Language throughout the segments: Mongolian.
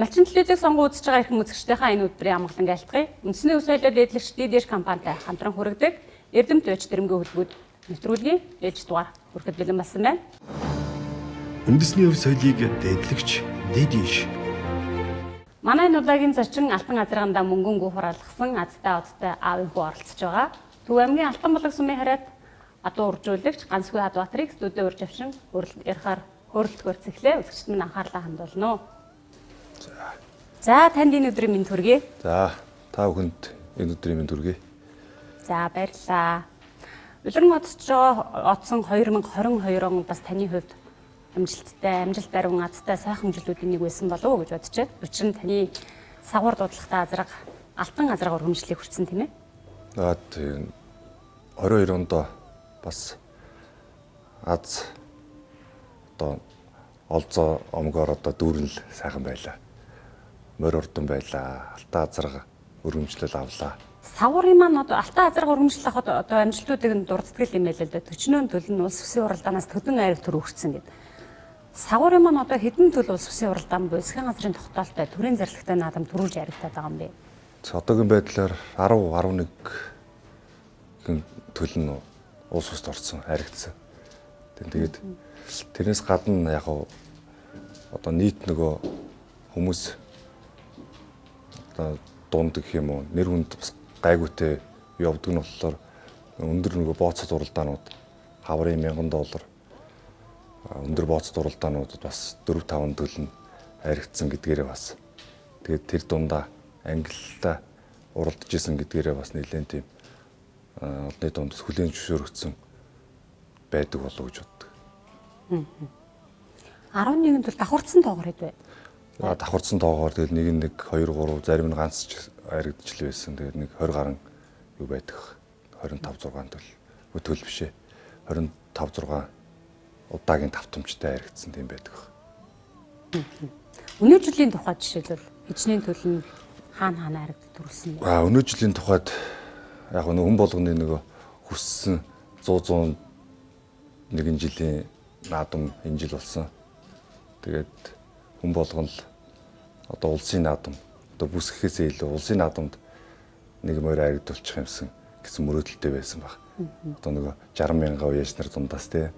Малчин телевизийг сонгон үзэж байгаа эрхэм үзэгчдийнхаа энэ өдрийн амгалан айлтгая. Үндэсний өв соёлоо дээдлэгч DDH компанитай хамтран хүргэдэг Эрдэмт уяж тэрэмгийн хөлбүүд нэвтрүүлгийн ээлж дугаар хүрэхэд бэлэн болсон байна. Үндэсний өв соёлыг дээдлэгч DDH. Манай энэ удаагийн зочин Алтан азаргандаа мөнгөн гүөх хураалгасан азтай одтой аавын хүү оролцож байгаа. Төв аймгийн Алтан булаг сумын хараад адуу уржуулагч Гансгүй Хадбаатарыг студид урьж авчин ярихаар хөөрөлдөхөөр цэглээ. Үзэгчд минь анхаарлаа хандуулна уу. За танд энэ өдрийн мэнд хүргэе. За та бүхэнд энэ өдрийн мэнд хүргэе. За баярлалаа. Улиран одцож одсон 2022 он бас таны хувьд амжилттай, амжилт бариун азтай сайхан жилүүдийн нэг байсан болов уу гэж бодож байна. Учир нь таны сагуур дуудлагатай азраг, алтан азраг өргөмжлөлийг хүртсэн тийм ээ. Аа тийм 22 онд бас аз одоо олзоо омгоор одоо дүүрэн л сайхан байлаа. Морь урдан байлаа. Алтан азраг өргөмжлөл авлаа. Сагуурын маань одоо алтан азраг өргөмжлөл авахад одоо амжилтуудыг нь дурддаг юм байл л да. Төчнөөн төл нь улс төсвийн уралдаанаас төдөн айраг төр өргөцсөн гэдэг. Сагуурын маань одоо хэдэн төл улс төсвийн уралдаан буюу засгийн газрын тогтоолтой төрийн зарлагтай наадам төрүүлж яригдаад байгаа юм бэ? Одоогийн байдлаар 10 11 гэн төл нь улс төст орсон, харигдсан. Тэгээд тэрнээс гадна яг одоо нийт нөгөө хүмүүс одоо дунд гэх юм уу нэр хүнд бас гайгүйтэй явдаг нь болохоор өндөр нөгөө бооцод уралдаанууд хаврын 1000 доллар өндөр бооцод уралдаануудад бас 4 5 төл нь харигдсан гэдгээрээ бас тэгээд тэр дундаа ангиллаа уралдаж исэн гэдгээрээ бас нэлээд тийм олонний дунд хүлээн зөвшөөрөгдсөн байдаг болов уу гэж боддог. 11 төл давхарцсан тоогоор хэд вэ? Давхарцсан тоогоор тэгэл нэг нь 1 2 3 зарим нь ганц ч харигдчихл байсан. Тэгээд нэг 20 гаруй юу байдаг. 25 6 төл. Төл биш ээ. 25 6 удаагийн тавтамжтай харигдсан тийм байдаг. Өнөө жилийн тухай жишээлбэл хичнээн төл нь хаана хаана харигддаг төрүүлсэн бэ? Өнөө жилийн тухайд яг нэг хүн болгоны нөгөө хүссэн 100 101 жилийн наадам энэ жил болсон. Тэгээд хүн болгон л одоо улсын наадам одоо бүсгэхээсээ илүү улсын наадамд нэг морь харигдуулчих юмсан гэсэн мөрөөдөлтэй байсан баг. Одоо нөгөө 60 мянган уяаж нар дундаас тий.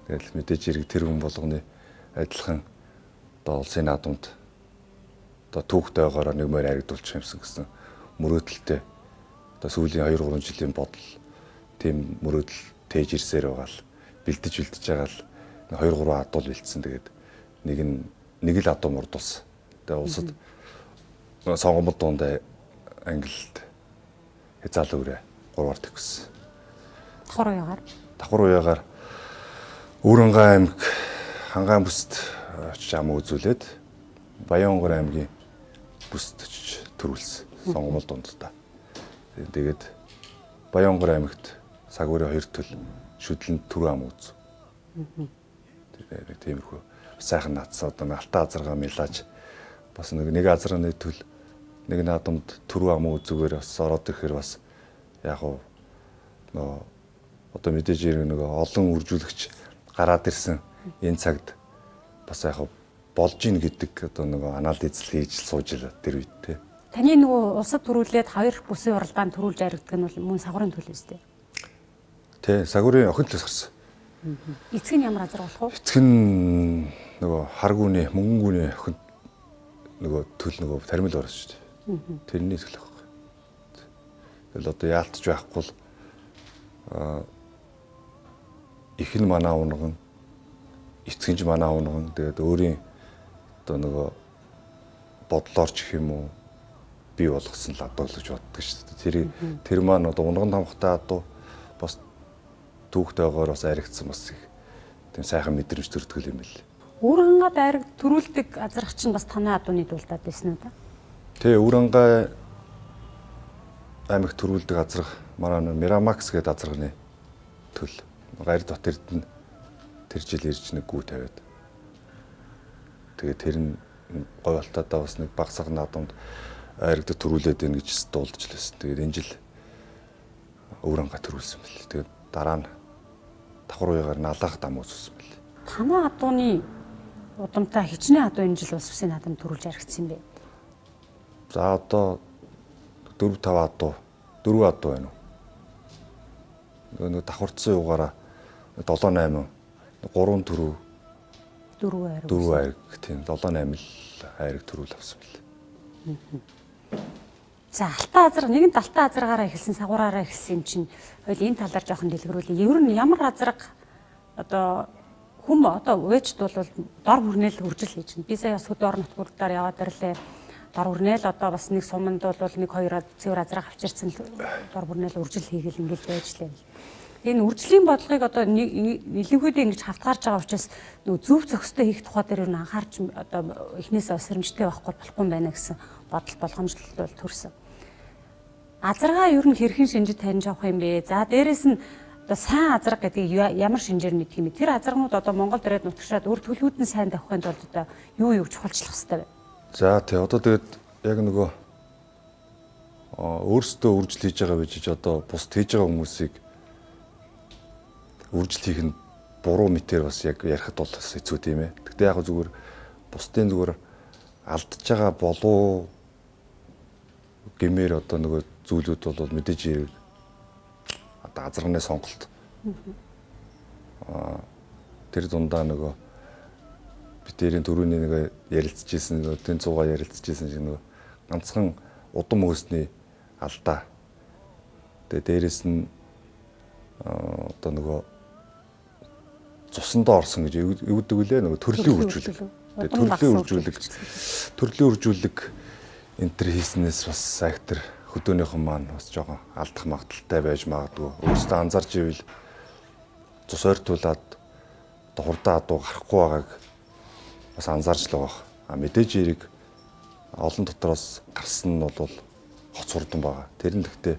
Тэгэл мэдээж хэрэг тэр хүн болгоны адилхан одоо улсын наадамд одоо түүхтэйгээрээ нэг морь харигдуулчих юмсан гэсэн мөрөөдөлтэй одоо сүүлийн 2 3 жилийн бодол тийм мөрөөдөл тээж ирсээр байгаа л бэлдэж бэлдэж байгаа л 2 3 адуул бэлдсэн. Тэгээд нэг нь нэг л адуу мурдулсан. Тэгээд улсад сонгомод дунд ангилалд хязаалан үрээ 3-аар тэгсэн. Давхар уяагаар. Давхар уяагаар Өвөрөнгай аймаг Хангаан бүст очиж ам үзүүлээд Баян-Онгор аймгийн бүст очиж төрүүлсэн. Сонгомол дунд та. Тэгээд Баян-Онгор аймагт сагуурын 2 төл шүдлэн түрүү ам үз. Тэгээд нэг тиймэрхүү сайхан наадсан одоо алтан азаргаа мэлаж бас нэг азарганы төл нэг наадамд түрүү ам үзүүгээр бас ороод ирэхээр бас яг уу нөгөө одоо мэдээж хэрэг нөгөө олон үржүүлэгч гараад ирсэн энэ цагт бас яг болж ийн гэдэг одоо нөгөө анализ хийж сууж ила тэр үед те. Таны нөгөө улсад төрүүлээд хоёр бүсийн уралдаанд төрүүлж харигддаг нь бол мөн сагуурын төл үстэй. Тэ, сагуурын охин төлөөс гарсан. Эцэг нь ямар азар болох вэ? Эцэг нь нөгөө харгууны мөнгөнгүүний охин нөгөө төл нөгөө тармил орсон шүү дээ. Тэрний төл байхгүй. Тэгэл одоо яалтч байхгүй л их нь манай унган эцэг нь манай унган тэгээд өөрийн одоо нөгөө бодлоор ч гэх юм уу бий болгосон л адуу л гэж боддог шүү дээ. Тэр маань одоо унган тамхтай адуу бас түүхтэйгээр бас аригдсан бас их тийм сайхан мэдрэмж төрдөг юм бэл. Өвөрхангад айраг төрүүлдэг азрах чинь бас танай адууны дулдаад байсан уу та? Тэ, Өвөрхангай аймаг төрүүлдэг азрах манай Мирамакс гэдэг азрагны төл. Гайр дот эрдэнэ тэр жил ирж нэг гүү тавиад. Тэгээ тэр нь гой балтаадаа бас нэг багсаг наадамд айрагд төрүүлээд байна гэж дуулдаж лээсэн. Тэгээд энэ жил Өвөрхангай төрүүлсэн бэл. Тэгээд дараа нь давхар уягаар налаах дам үүссэн бэл. Танай адууны удамтай хичнээн адуу энэ жил улс үсийн наадам төрүүлж аригдсан юм бэ? За одоо 4 5 адуу, 4 адуу байна уу? Нөгөө давхарцсан юугаараа 7 8 3 төрөв 4 айраг. 4 айраг тийм 7 8 л айраг төрүүл авсан бэл. За алтан азарга нэгэнт алтан азаргаараа эхэлсэн сагуураараа эхэлсэн юм чинь хоёул энэ талаар жоохон дэлгэрүүлье. Ер нь ямар азарга одоо хүм одоо вэчд бол дор хүрнээл үржил хийж байна. Би сая бас дор нутгуудаар яваад ирлээ. Дор хүрнээл одоо бас нэг суманд бол нэг хоёр цэвэр азарга авчирсан дор хүрнээл үржил хийгээл ингэж байж лээ. Энэ үржлийн бодлогыг одоо нэлэнхүйдээ ингэж хавтгаарч байгаа учраас нөгөө зөв зохистой хийх тухай дээр ер нь анхаарч одоо эхнээсээ бас сэрэмжтэй байхгүй болохгүй юм байна гэсэн бодол болгоомжлол бол төрсөн. Азаргаа ер нь хэрхэн шинжид таньж авах юм бэ? За дээрэс нь одоо сайн азарга гэдгийг ямар шинжээр мэдэх юм бэ? Тэр азарганууд одоо Монгол дээрээ нутагшаад үр төлөвүүд нь сайн тавихын тулд одоо юу юу чухалчлах хэвтэй вэ? За тий одоо тэгээд яг нөгөө өөрсдөө үржил хийж байгаа гэж одоо бусд хийж байгаа хүмүүсийг үржил хийх нь буруу мэтэр бас яг ярихад бол бас хэцүү тийм ээ. Гэхдээ яг зүгээр бусдын зүгээр алдж байгаа болов гэмээр одоо нөгөө зүйлүүд бол мэдээж хэрэг одоо азарганы сонголт. Тэр дундаа нөгөө битэрийн түрүүний нөгөө ярилцж исэн нөгөө тэн цуугаа ярилцж исэн шиг нөгөө ганцхан удам хөөсний алдаа. Тэгээ дээрэс нь одоо нөгөө цусандаа орсон гэж юу гэдэг вүлээ нөгөө төрлийн үржүүлэг. Тэгээ төрлийн үржүүлэг энэ төр хийснээс бас актер хөдөөнийхэн маань бас жоохон алдах магадaltaй байж магадгүй. Өөрөөсөө анзаарч ивэл цус ойртуулад одоо хурдан адуу гарахгүй байгааг бас анзаарч л байгаа. А мэдээж эрэг олон дотроос гарсан нь бол гоц хурдан байгаа. Тэр нь гэхдээ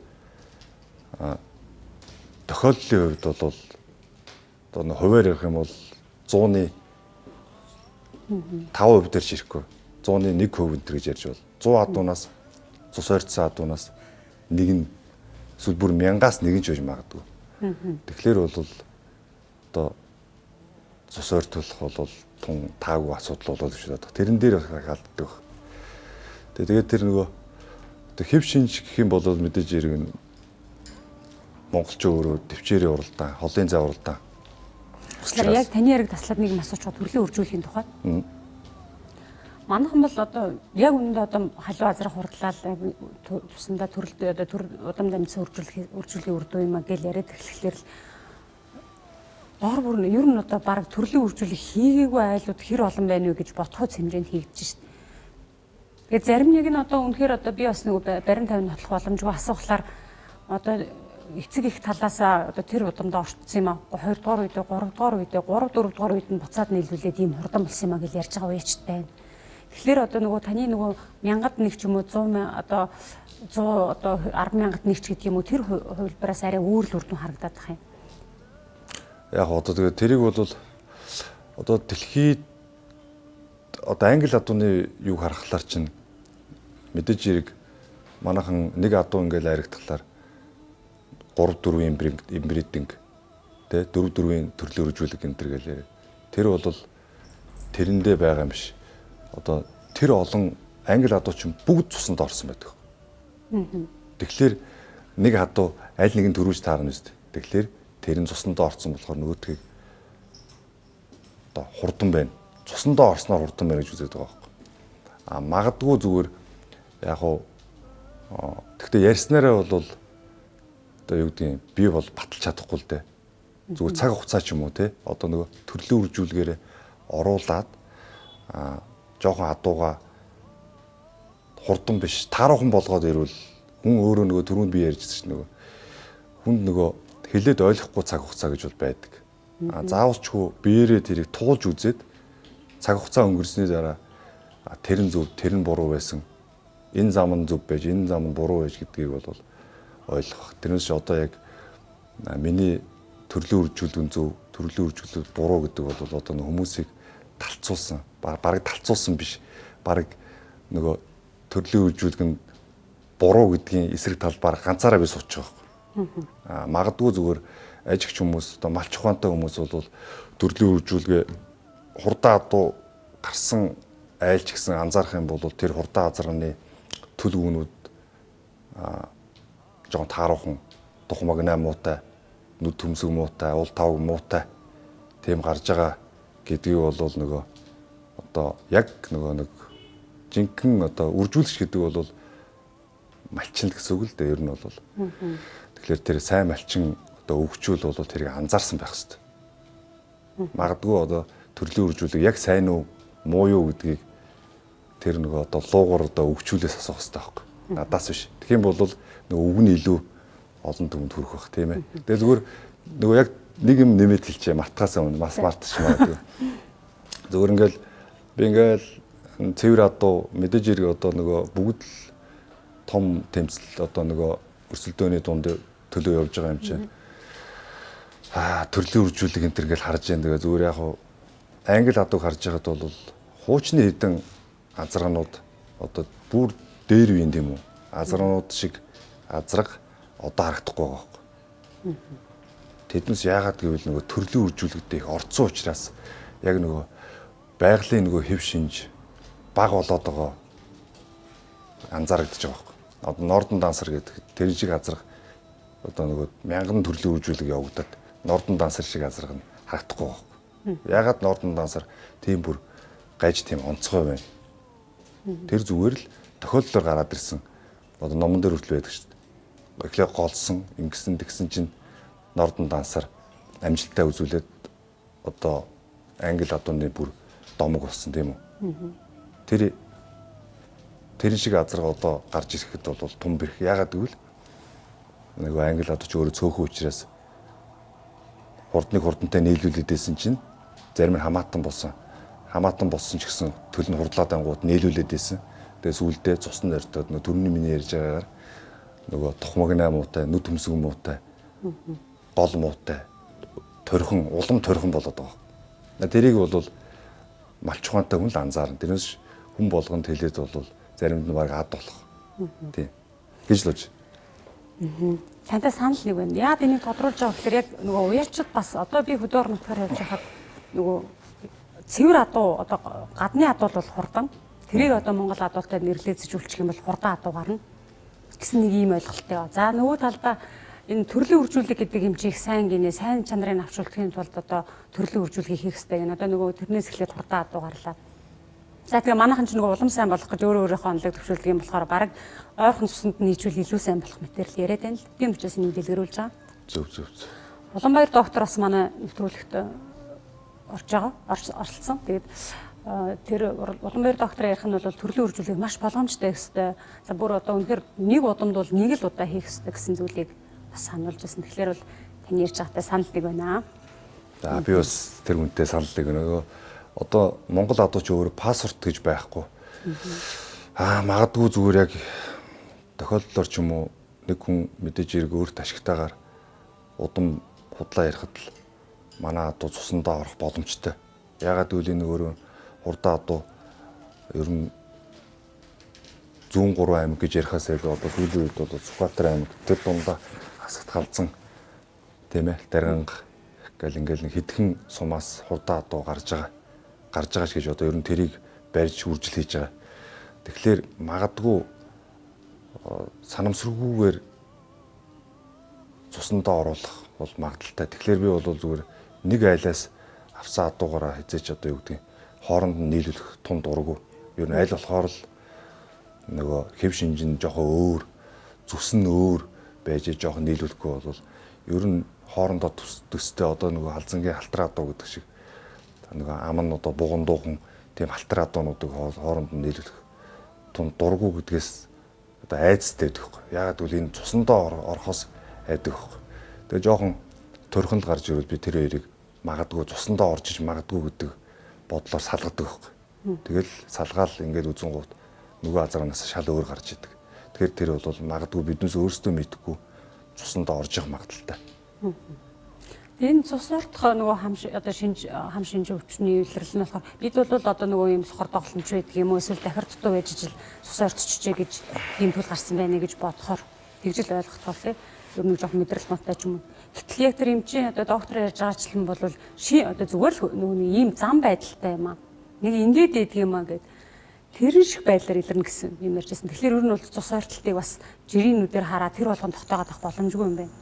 тохиолдлын хувьд бол одоо нэг хувиар ярих юм бол 100-ны 5% дээр ч ирэхгүй. 100-ны 1% энэ төр гэж ярьж бол 100 адуунаас цус ойртсон адуунаас нэг нь эсвэл бүр 1000-аас нэг нь ч байж магадгүй. Тэгэхээр бол одоо цус ойртуулах бол тун таагүй асуудал болоод гэж бодох. Тэрэн дээр бас алддаг. Тэгээд тэр нөгөө одоо хэв шинж гэх юм бол мэдээж хэрэг нь монголчуу өөрөө төвчээрийн уралдаан, холын зай уралдаан. Тэгэхээр яг таны яриг таслаад нэг юм асууж байгаа төрлийн үржүүлэхийн тухай. Манайхан бол одоо яг үүндээ одоо халуун азрах хурдлал тусандаа төрөлд одоо төр удам дамжсан үржүүлэхийн үр дүн юм а гэж яриад эхлэхлээр л дор бүр ер нь одоо баг төрлийн үржүүлэх хийгээгүй айлууд хэр олон байна вэ гэж ботхой хэмжээнд хийгдэж шít. Тэгээд зарим нэг нь одоо үнэхээр одоо би бас нэг барин тавин нотлох боломжгүй асуухлаар одоо эцэг их талаасаа одоо тэр удамд орцсон юм а. 2 дугаар үедээ, 3 дугаар үедээ, 3 4 дугаар үед нь буцаад нийлүүлээд ийм хурдан болсон юм а гэж ярьж байгаа үеичд байна. Тэгэхээр одоо нөгөө таны нөгөө 1000-ад нэг ч юм уу 100 одоо 100 одоо 10,000-ад нэг ч гэдэг юм уу тэр хувилбараас арай өөр л үр дүн харагдаад байх юм. Яг одоо тэгээд тэрийг бол одоо дэлхийд одоо англи адууны юг харахлаар чинь мэдээж хэрэг манайхан нэг адуу ингээл айрагдахлаар 3 4-ийн имбридинг тэ 4 4-ийн төрлөөр үржүүлэг энэ төр гэлээ. Тэр бол тэрэндээ байгаа юм биш. Одоо тэр олон англи адуу чинь бүгд цусанд орсон байдаг. Тэгэхээр нэг адуу аль нэг нь төрүүлж таарна үст. Тэгэхээр тэр нь цусандаа орсон болохоор нөгөөдгийг одоо хурдан байна. Цусандаа орсноор хурдан байна гэж үзээд байгаа байхгүй. А магадгүй зүгээр яг уу тэгтээ ярьснараа бол одоо юу гэдгийг би бол баталж чадахгүй л дээ. Зүгээр цаг хугацаа ч юм уу те одоо нөгөө төрлийн үржүүлгээрээ оруулаад жоохон адууга хурдан биш тааруухан болгоод ирвэл хүн өөрөө нөгөө түрүүнд би ярьжсэн чинь нөгөө хүнд нөгөө хэлээд ойлгохгүй цаг хугацаа гэж бол байдаг. А заавалчгүй биеэрээ тэрийг туулж үзээд цаг хугацаа өнгөрсний дараа тэр нь зөв, тэр нь буруу байсан. Энэ зам нь зөв байж, энэ зам нь буруу байж гэдгийг бол ойлгох. Тэрнээс ч одоо яг миний төрлийн үржүүлэг нь зөв, төрлийн үржүүлэг буруу гэдэг бол одоо нөх хүмүүсийг талцуулсан, бараг талцуулсан биш. Бараг нөгөө төрлийн үржүүлэг нь буруу гэдгийн эсрэг тал бараг ганцаараа би суучих байгаа байхгүй. Аа магадгүй зүгээр ажигч хүмүүс одоо малч ухаантай хүмүүс бол төрлийн үржүүлгээ хурдан адуу гарсан айлч гэсэн анзаарах юм бол тэр хурдан азарганы төл гүнүүд жоохон тааруухан тухмагнаа муутай, нүд төмсөг муутай, уул тавг муутай тийм гарч байгаа гэдгийг бол нөгөө одоо яг нөгөө нэг жинхэнэ одоо үржүүлэгч гэдэг бол малчин л гэсэн үг л дээ ер нь бол. Тэгэхээр тэр сайн малчин одоо өвгчүүл бол тэрийг анзаарсан байх хэвээр. Магадгүй одоо төрлийн үржүүлэг яг сайн уу муу юу гэдгийг тэр нөгөө одоо луугуур одоо өвгчүүлээс асуух хэвээр байхгүй. Надаас биш. Тэгэх юм бол нөгөө үг нь илүү олон түмэнд хүрэх бах тийм ээ. Тэгээ зүгээр нөгөө яг нэг юм нэмээд хэлчихье. Мартахаас өмнө бас мартчих магадгүй. Зүгээр ингээл би ингээл цэвэр адуу мэдээж хэрэг одоо нөгөө бүгд л том тэмцэл одоо нөгөө өрсөлдөөний дунд төлөө явж байгаа юм чинь. Төрлийн үржүүлэг энэ төр ингээл харж яан. Тэгээ зүгээр яг хуу англи адууг харж байхад бол хуучны хэдэн азарганууд одоо бүр дээр үеийн тийм үү? Азарганууд шиг азраг одоо харагдахгүй байгаа байхгүй. Тэднээс яагаад гэвэл нөгөө төрлийн үржүүлэгдээ их орцсон учраас яг нөгөө байгалийн нөгөө хэв шинж баг болоод байгаа анзаарэгдэж байгаа байхгүй. Одоо Нордон дансар гэдэг тэр шиг азраг одоо нөгөө мянган төрлийн үржүүлэг явагдаад Нордон дансар шиг азраг нь харагдахгүй байгаа байхгүй. Яагаад Нордон дансар тийм бүр гайж тийм онцгой байна? Тэр зүгээр л тохиолдлоор гараад ирсэн. Одоо номон дээр хүртэл байдаг шүү дээ. Эхлээ голсон, ингэсэн тэгсэн чинь Нордон дансар амжилттай үзүүлээд одоо англи адууны бүр домог болсон тийм үү? Тэр шиг азарга одоо гарч ирэхэд бол тум бэрх. Яагаад гэвэл нөгөө англи адуу ч өөрөө цөөхөн учраас хурдныг хурдантай нийлүүлээд байсан чинь зарим нь хамаатан болсон. Хамаатан болсон ч гэсэн төл нь хурдлаад ангууд нийлүүлээд байсан. Тэгээ сүүлдээ цусны нортоод нөгөө төрний миний ярьж байгаагаар нөгөө тухмагнаа муутай, нүд төмсөг муутай, гол муутай, торхон, улам торхон болоод байгаа. Тэрийг бол малч ухаантай хүн л анзаарна. Тэрнээс хүн болгонд хэлээд бол заримд нь баг ад болох. Тийм. Гэж л үж. Тантай санал нэг байна. Яад энийг тодруулж байгаа гэхээр яг нөгөө уярчд бас одоо би хөдөө орон нутгаар явж байхад нөгөө цэвэр адуу одоо гадны адуу бол хурдан. Тэрийг одоо Монгол адуутай нэрлэцэж үлчих юм бол хурдан адуу гарна гэсэн нэг ийм ойлголттой. За нөгөө талдаа энэ төрлийн үржүүлэг гэдэг юм чи их сайн гинэ, сайн чанарыг авчруулахын тулд одоо төрлийн үржүүлгийг хийх хэрэгтэй гэнэ. Одоо нөгөө тэрнээс эхлээд хурдан адуу гарлаа. За тэгээ манайхан ч нөгөө улам сайн болох гэж өөрөө өөрийнхөө онолыг төвшүүлдэг юм болохоор баг ойрхон цуснд нь хийжүүл илүү сайн болох материал яриад байна л. Тийм учраас энийг дэлгэрүүлж байгаа. Зөв зөв зөв. Улаанбаяр доктор бас манай нэвтрүүлэгт орж байгаа, оролцсон. Тэгээд тэр Улаанбаяр доктор ярих нь бол төрлийн үржүүлэг маш болгоомжтой их хэвээр. За бүр одоо үнэхээр нэг удамд бол нэг л удаа хийх хэвээр гэсэн зүйлийг бас сануулж байсан. Тэгэхээр бол таны ярьж байгаатай санал нэг байна. За би бас тэр хүнтэй санал нэг нөгөө одоо Монгол адуу ч өөр паспорт гэж байхгүй. Магадгүй зүгээр яг тохиолдлоор ч юм уу нэг хүн мэдээж хэрэг өөрт ашигтайгаар удам худлаа ярихад л манай адуу цусандаа орох боломжтой. Ягаад гэвэл энэ өөрөө хурдан адуу ер нь зүүн 3 аймаг гэж ярихаас илүү одоо сүүлийн үед бол Сүхбаатар аймаг тэр дундаа хасагт халзан тийм ээ Дарганга гэл ингээл нэг хэдхэн сумаас хурдан адуу гарч байгаа ч гэж одоо ер нь тэрийг барьж үржил хийж байгаа. Тэгэхээр магадгүй санамсаргүйгээр цусандаа оруулах бол магадaltaй. Тэгэхээр би бол зүгээр нэг айлаас авсан адуугаараа хизээч одоо юу гэдгийг хооронд нь нийлүүлэх тун дурггүй. Ер нь аль болохоор л нөгөө хэв шинж нь жоохон өөр, зүс нь өөр байж жоохон нийлүүлэхгүй бол ер нь хоорондоо төстэй одоо нөгөө халзангийн халтар адуу гэдэг шиг нөгөө ам нь одоо буган дуухан тийм халтар адуунуудыг хооронд нь нийлүүлэх тун дурггүй гэдгээс одоо айцтай байдаг байхгүй. Яагаад гэвэл энэ цусандаа орохоос айдаг байхгүй. Тэгээ жоохон төрхөн л гарч ирвэл би тэр хоёрыг магадгүй цусандаа орж иж магадгүй гэдэг бодлоор салгадаг байхгүй. Тэгэл салгаал ингээд үзэн гут нөгөө азаранаас шал өөр гарч идэг. Тэгэхээр тэр бол магадгүй биднээс өөрсдөө мэдэхгүй цусандаа орж явах магадaltaй. Энэ цус ортох нөгөө хам одоо шинж хам шинж өвчний илэрлэл нь болохоор бид бол одоо нөгөө юм сохор тогломч байдаг юм уу эсвэл дахир дутуу байж ижил цус ортчихжээ гэж тийм төл гарсан байна гэж бодохоор тэгж л ойлгох тул ер нь жоох мэдрэл муутай ч юм уу. Гэтэл яг тэр эмчийн одоо доктор ярьж байгаачлан бол ши одоо зүгээр л нөгөө нэг ийм зам байдалтай юм аа. Нэг ингээд байдаг юм аа гэд. тэрэн шиг байдлаар илэрнэ гэсэн юм ярьжсэн. Тэгэхээр ер нь бол цус ойртолтыг бас жирийн нүдээр хараад тэр болгон тогтоогоод авах боломжгүй юм байна.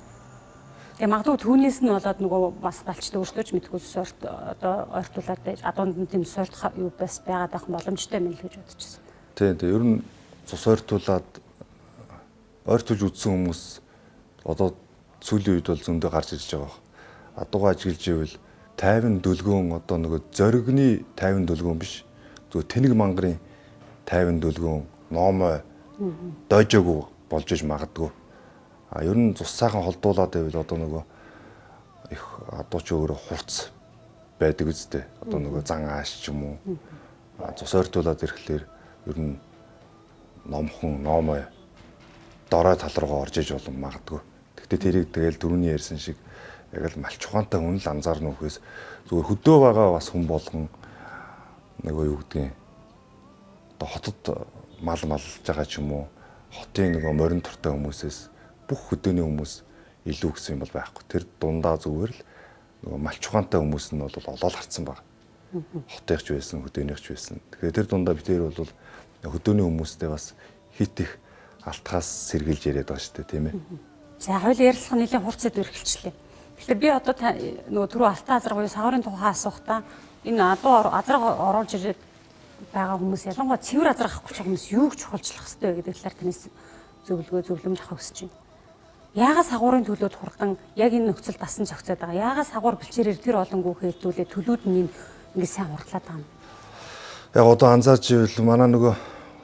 Тэгээ магадгүй түүнээс нь болоод нөгөө бас балчтай өөртөө ч мэдгүй цус ойрт одоо ойртуулад байж адуунд нь тийм цус ойртох юу бас байгаад байх боломжтой юм л гэж бодчихсон. Тийм тийм ер нь цус ойртуулад ойртуулж үзсэн хүмүүс одоо сүүлийн үед бол зөндөө гарч ирж байгаа баг. Адуугаа ажиглаж ивэл 50 дүлгөөн одоо нөгөө зоригны 50 дүлгөөн биш. Зүгээр тэнэг мангарын 50 дүлгөөн номой дойжоогүй болж иж магадгүй. А ер нь цус сайхан холдуулаад байвал одоо нөгөө их адуу ч өөрөө хурц байдаг үстэй. Одоо нөгөө зан ааш ч юм уу. Цус ойртуулад ирэхлээр ер нь номхон номой дорой тал руугаа орж иж болон магадгүй. Тэгтээ тэрийг тэгэл дөрөвний ярьсан шиг яг л малч ухаантай хүн л анзаарна үхээс зүгээр хөдөө байгаа бас хүн болгон нөгөө юу гэдгийг одоо хотод мал малж байгаа ч юм уу хотын нөгөө морин туртай хүмүүсээс бүх хөдөөний хүмүүс илүү гэсэн юм бол байхгүй. Тэр дундаа зүгээр л нөгөө малч ухаантай хүмүүс нь бол олоол харцсан баг. Хотынх ч байсан, хөдөөнийх ч байсан. Тэгэхээр тэр дундаа бид тэр бол хөдөөний хүмүүстэй бас хит их алтхаас сэргэлж яриад байгаа шүү дээ, тийм ээ. За хоёул ярилцлага нэлээд хурц сэдвэр эхэлчлээ. Тэгэхээр би одоо нөгөө түрүү алтан азраг буюу сагуурын тухай асуухдаа энэ адуу азраг оруулж ирээд байгаа хүмүүс ялангуяа цэвэр азраг авах гэж хүмүүс юуг чухалчлах ёстой вэ гэдэг талаар танаас зөвлөгөө зөвлөмж авах хүсэж байна. Яагаад сагуурын төлөөд хурдан яг энэ нөхцөл дасан зохицоод байгаа? Яагаад сагуур бэлчээрээр тэр олон гүөхээ хэдүүлээ төлүүд нь энэ ингэ сайн хурдлаад байгаа юм? Яг одоо анзаарч ивэл манай нөгөө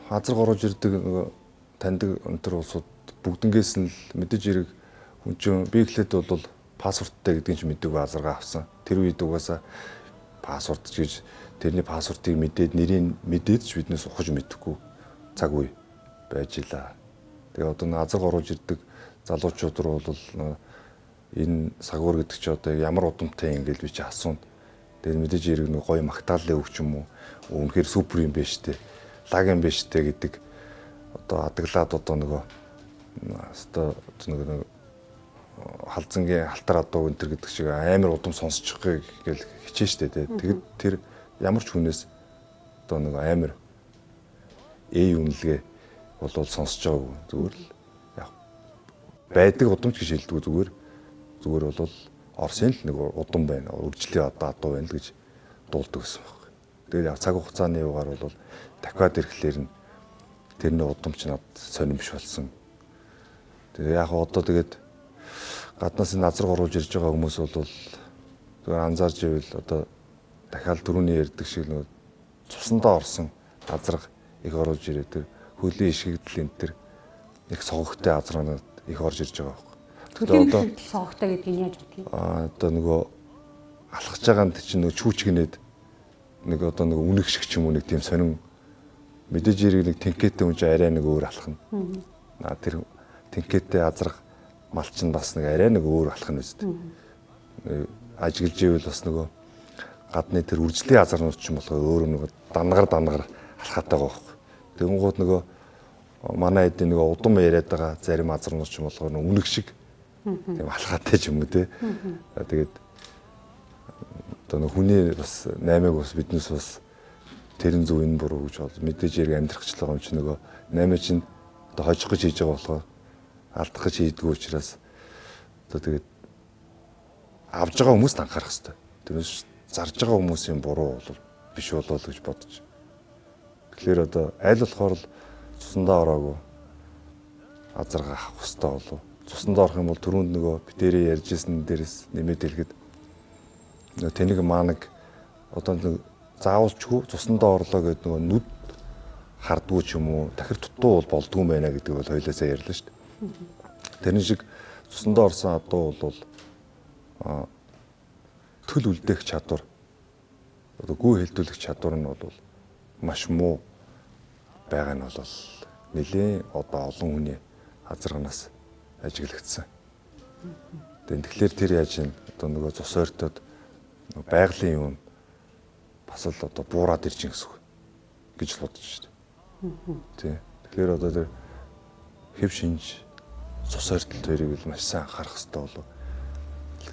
азраг оруулж ирдэг нөгөө таньдаг өнтер улсууд бүгднгээс нь л мэдээж хэрэг хүн чинь би эхлээд бол паспорттай гэдгийг ч мэдээгүй азаргаа авсан. Тэр үед угаасаа паспорт гэж тэрний паспортыг мэдээд нэрийг мэдээд ч биднээс ухаж мэдэхгүй цаг үе байж илаа. Тэгээ одоо нэг азарга оруулж ирдэг залуучууд руу бол энэ сагуур гэдэг чи одоо ямар удамтай юм гээл би чи асууна. Тэгээд мэдээж хэрэг нэг гоё магтаалын үг ч юм уу үнэхээр супер юм байна штэ. Лаг юм байна штэ гэдэг одоо адаглаад одоо нөгөө өстой нөгөө халзангийн халтар адуу энэ төр гэдэг шиг амар удам сонсчихыг гээл хичээн штэ тий. Тэгэд тэр ямар ч хүнээс одоо нөгөө амар үнэлгээ болвол сонсож байгаагүй. Зүгээр л яг байдаг удамч гэж хэлдэггүй зүгээр зүгээр бол Оросын л нэг удам байна. Үржлийн одоо адуу байна л гэж дуулдаг гэсэн баг. Тэгээд яг цаг хугацааны югаар бол дахиад ирэхлээр нь тэрний удамч над сонирн биш болсон. Тэгээ яг одоо тэгээд гаднаас энэ азраг оруулж ирж байгаа хүмүүс бол зүгээр анзаарч ивэл одоо дахиад түрүүний ярьдаг шиг нөгөө цусандаа орсон азраг их оруулж ирээд тэр хөлийн ишгэгдэл энэ төр их согогтой азрагнууд их орж ирж байгаа байхгүй. Тэгэхээр одоо согогтой гэдгийг яаж мэдгийг? Одоо нөгөө алхаж байгаа нь чинь нөгөө чүүчгэнээд нэг одоо нөгөө үнэг шиг ч юм уу нэг тийм сонин мэдээж хэрэг нэг тэнкэтэй хүн чинь арай нэг өөр алхна. Аа тэр тэнкэтэй азраг мал чинь бас нэг арай нэг өөр алхна үст. Ажиглаж ивэл бас нөгөө гадны тэр үржлийн азарнууд ч юм болохоор өөр нөгөө дангар дангар алхаатай байгаа байхгүй. Тэгэнгүүт нөгөө манай эдийн нөгөө удам яриад байгаа зарим азарнууд ч юм болохоор үнэг шиг тийм алхаатай ч юм уу те. Тэгээд одоо нөгөө хүний бас 8-ыг бас биднээс бас тэрэн зөв энэ буруу гэж бол мэдээж хэрэг амьдрах ч л байгаа юм чи нөгөө 8 чинь одоо хожих гэж хийж байгаа болохоор алдах гэж хийдгүү учраас одоо тэгээд авж байгаа хүмүүст анхаарах хэрэгтэй. Тэрнээс зарж байгаа хүмүүсийн буруу бол биш болоо л гэж бодож. Тэгэхээр одоо аль болохоор л цусандаа ороогүй азарга авах хэрэгтэй болов. Цусандаа орох юм бол түрүүнд нөгөө битэрээ ярьжсэн дээрээс нэмээд хэлэхэд нөгөө тэнэг маанаг одоо нэг заавалчгүй цусандаа орлоо гэдэг нөгөө нүд хардгуу ч юм уу тахир дутуу бол болдгүй юм байна гэдэг бол хоёлаасаа ярьлаа шүү дээ. Тэрэн шиг цусандаа орсон адуу бол төл үлдээх чадвар одоо гүн хилдүүлэх чадвар нь бол маш муу байгаа нь бол нэлээд одоо олон хүний азарганаас ажиглагдсан. Тэгэхээр тэр яаж юм одоо нөгөө цус ойртоод байгалийн юм бас л одоо буураад ирж гэсэн үг гэж л бодож шүү дээ. Тий. Тэгэхээр одоо тэр хэв шинж цус ойртол хоёрыг л маш сайн анхаарах хэрэгтэй болов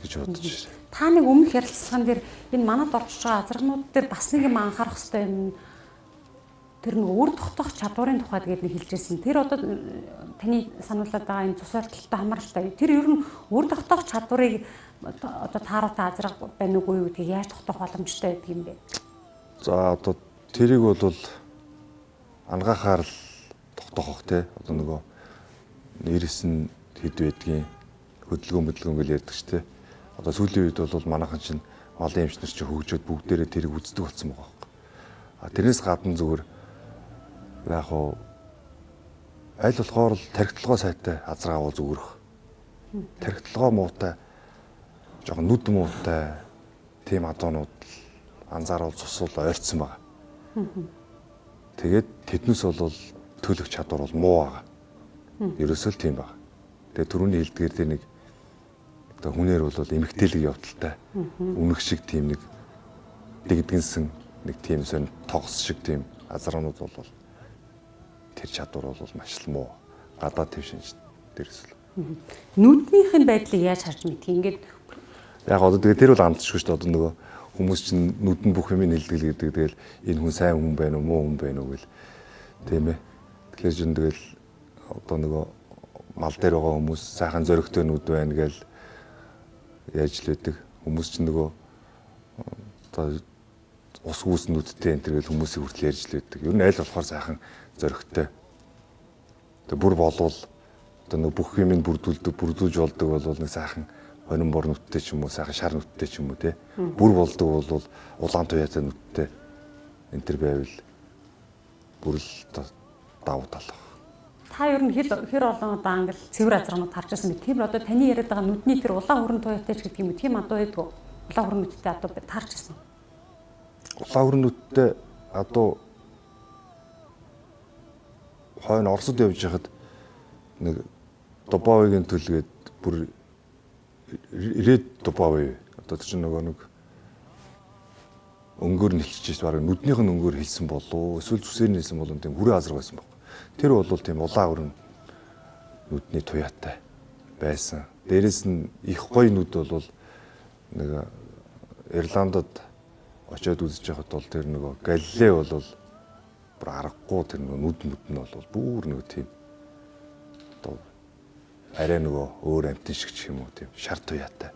гэж бодож байна. Та нэг өмнөх ярилцлаган дээр энэ манад орж байгаа азарганууд дээр бас нэг юм анхаарах хэрэгтэй юм Тэр нэг үр тогтоох чадварын тухайд гээд нэг хэлжсэн. Тэр одоо таны сануулад байгаа энэ цус ортолтой хамааралтай. Тэр ер нь үр тогтоох чадварыг одоо тааруутай азраг байна уугүй юу гэдгийг яаж тогтоох боломжтой байдаг юм бэ? За одоо тэрийг бол ангаахаар л тогтоох бох те. Одоо нөгөө нэрс нь хэд байдгийн хөдөлгөөн гэж ярьдаг ч те. Одоо сүүлийн үед бол манайхан чинь малын эмч нар чинь хөгжөөд бүгдээрээ тэрийг үздэг болсон байгаа байхгүй. А тэрнээс гадна зүгээр яг хуу аль болохоор л тархиталгоо сайтай азраа бол зүгөрөх. Тархиталгоо муутай жоохон нүд муутай тийм адуунууд л анзааруул цусуул ойрцсон байгаа. Тэгээд тэднээс бол төлөх чадвар бол муу байгаа. Ерөөсөө л тийм байгаа. Тэгээд түрүүний хэлдгээр тэр нэг одоо хүнээр бол эмгтээлэг явдалтай үнэх шиг тийм нэг дэгдгэнсэн нэг тийм сонь тогс шиг тийм азраанууд бол тэр чадвар бол маш л муу. Гадаад твшинж дээрээс л. Нүднийх нь байдлыг яаж харж мэдх юм? Ингээд яг одоо тэгээ тэр бол амтшгүй шүү дээ. Одоо нөгөө хүмүүс чинь нүд нь бүх юм нэлдэг гэдэг. Тэгэл энэ хүн сайн хүн байна уу, муу хүн байна уу гэл. Тийм ээ. Тэгэхээр чинь тэгэл одоо нөгөө мал дээр байгаа хүмүүс сайхан зөрөгтэй нүд байна гэл яаж л байдаг. Хүмүүс чинь нөгөө одоо ус гүйс нүдтэй энэ төр гэл хүмүүсийг хүртэл ярьж л байдаг. Ер нь аль болохоор сайхан зөрөгтэй. Тэгээ бүр болвол одоо нөгөө бүх юм бүрдүүлдэг, бүрдүүлж болдог бол нэг сайхан хонин бор нүдтэй ч юм уу, сайхан шар нүдтэй ч юм уу те. Бүр болдог бол улаан туяатай нүдтэй энэ төр байвал бүр л давуу тал. Та ер нь хэр олон одоо англи цэвэр азарганууд харж байсан бэ? Тэр одоо таны яриад байгаа нүдний тэр улаан хүрэн туяатай ч гэдэг юм уу? Тийм адуу байдгүй. Улаан хүрэн нүдтэй адуу таарч ирсэн. Улаан хүрэн нүдтэй адуу хойно Оросд явж байхад нэг Дубавигийн төлгээд бүр ирээд Дубави одоо тэр чинь нөгөө нэг өнгөөр нь хэлчихэж бараг нүднийх нь өнгөөр хэлсэн болов эсвэл зүсээр нь хэлсэн болов тийм хүрээ азраг байсан баг. Тэр бол тийм улаан өрн нүдний туяатай байсан. Дээрэс нь их гоё нүд бол нэг Ирландд очиод үзэж байхад бол тэр нөгөө Галилей бол бүр аргагүй тэр нөгөө нүд мүд нь бол бүр нөгөө тийм одоо арай нөгөө өөр амтэн шиг ч юм уу тийм шар туяатай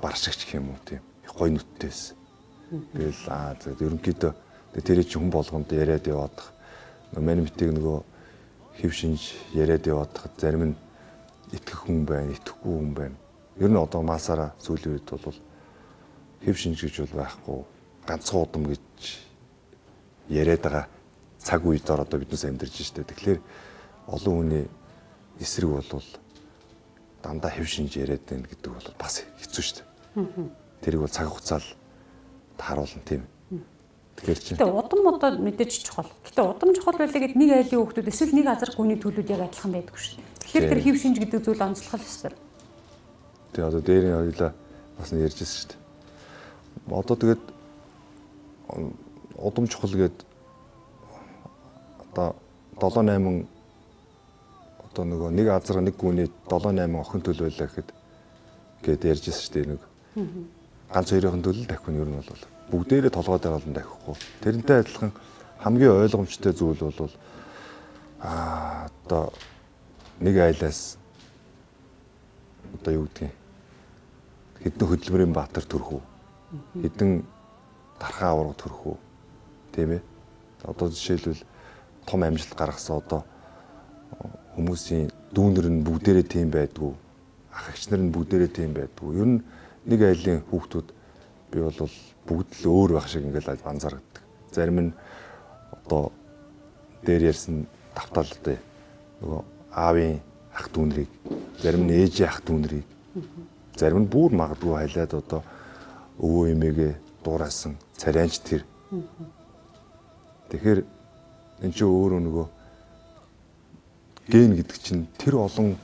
бар шиг ч юм уу тийм их гоё нүдтэй байсан. Тэгэл аа ерөнхийдөө тэр чинь хүн болгонд яриад яваадах манимтыг нөгөө хэв шинж яриад яваадах зарим нь итгэх хүн байна, итгэхгүй хүн байна. Ер нь одоо маасаараа сүүлийн үед бол хэв шинж гэж бол байхгүй. Ганцхан удам гэж яриад байгаа цаг үед одоо биднээс амьдарч штэ. Тэгэхээр олон хүний эсрэг бол дандаа хэв шинж яриад байна гэдэг бол бас хэцүү штэ. Тэрийг бол цаг хугацаал тааруулна тийм. Тэгэхээр чинь. Гэтэ удам одоо мэдээж чухал. Гэтэ удам чухал байлаа гэд нэг айлын хүүхдүүд эсвэл нэг азар гүний төлүүд яг адилхан байдаггүй шүү дээ. Тэгэхээр тэр хэв шинж гэдэг зүйл онцлох л ёстой. Тэгээ одоо дээрийн хоёлаа бас нэг ярьжсэн шүү дээ. Одоо тэгээд удам чухал гээд одоо 7 8 одоо нөгөө нэг азар нэг гүний 7 8 охин төл байлаа гэхэд гээд ярьжсэн шүү дээ нэг. Ганц хоёрын төлөл дахин ер нь бол бүгдээрээ толгой дээр олон дахихгүй. Тэрнтэй адилхан хамгийн ойлгомжтой зүйл бол одоо нэг айлаас одоо юу гэдгийг хэдэн хөдөлмөрийн баатар төрөх үү? Хэдэн дархан аварга төрөх үү? Тийм ээ. Одоо жишээлбэл том амжилт гаргасан одоо хүмүүсийн дүүнер нь бүгдээрээ тийм байдгүй. Ах эгч нар нь бүгдээрээ тийм байдгүй. Ер нь нэг айлын хүүхдүүд би бол бүгд л өөр байх шиг ингээл анзаардаг. Зарим нь одоо дээр ярьсан давтаал одоо нөгөө аавын ах дүүнрийг, зарим нь ээжийн ах дүүнрийг, зарим нь бүр магадгүй халиад одоо өвөө эмээгээ дуурайсан царайнч тэр. Тэгэхээр энэ чинь өөрөө нөгөө ген гэдэг чинь тэр олон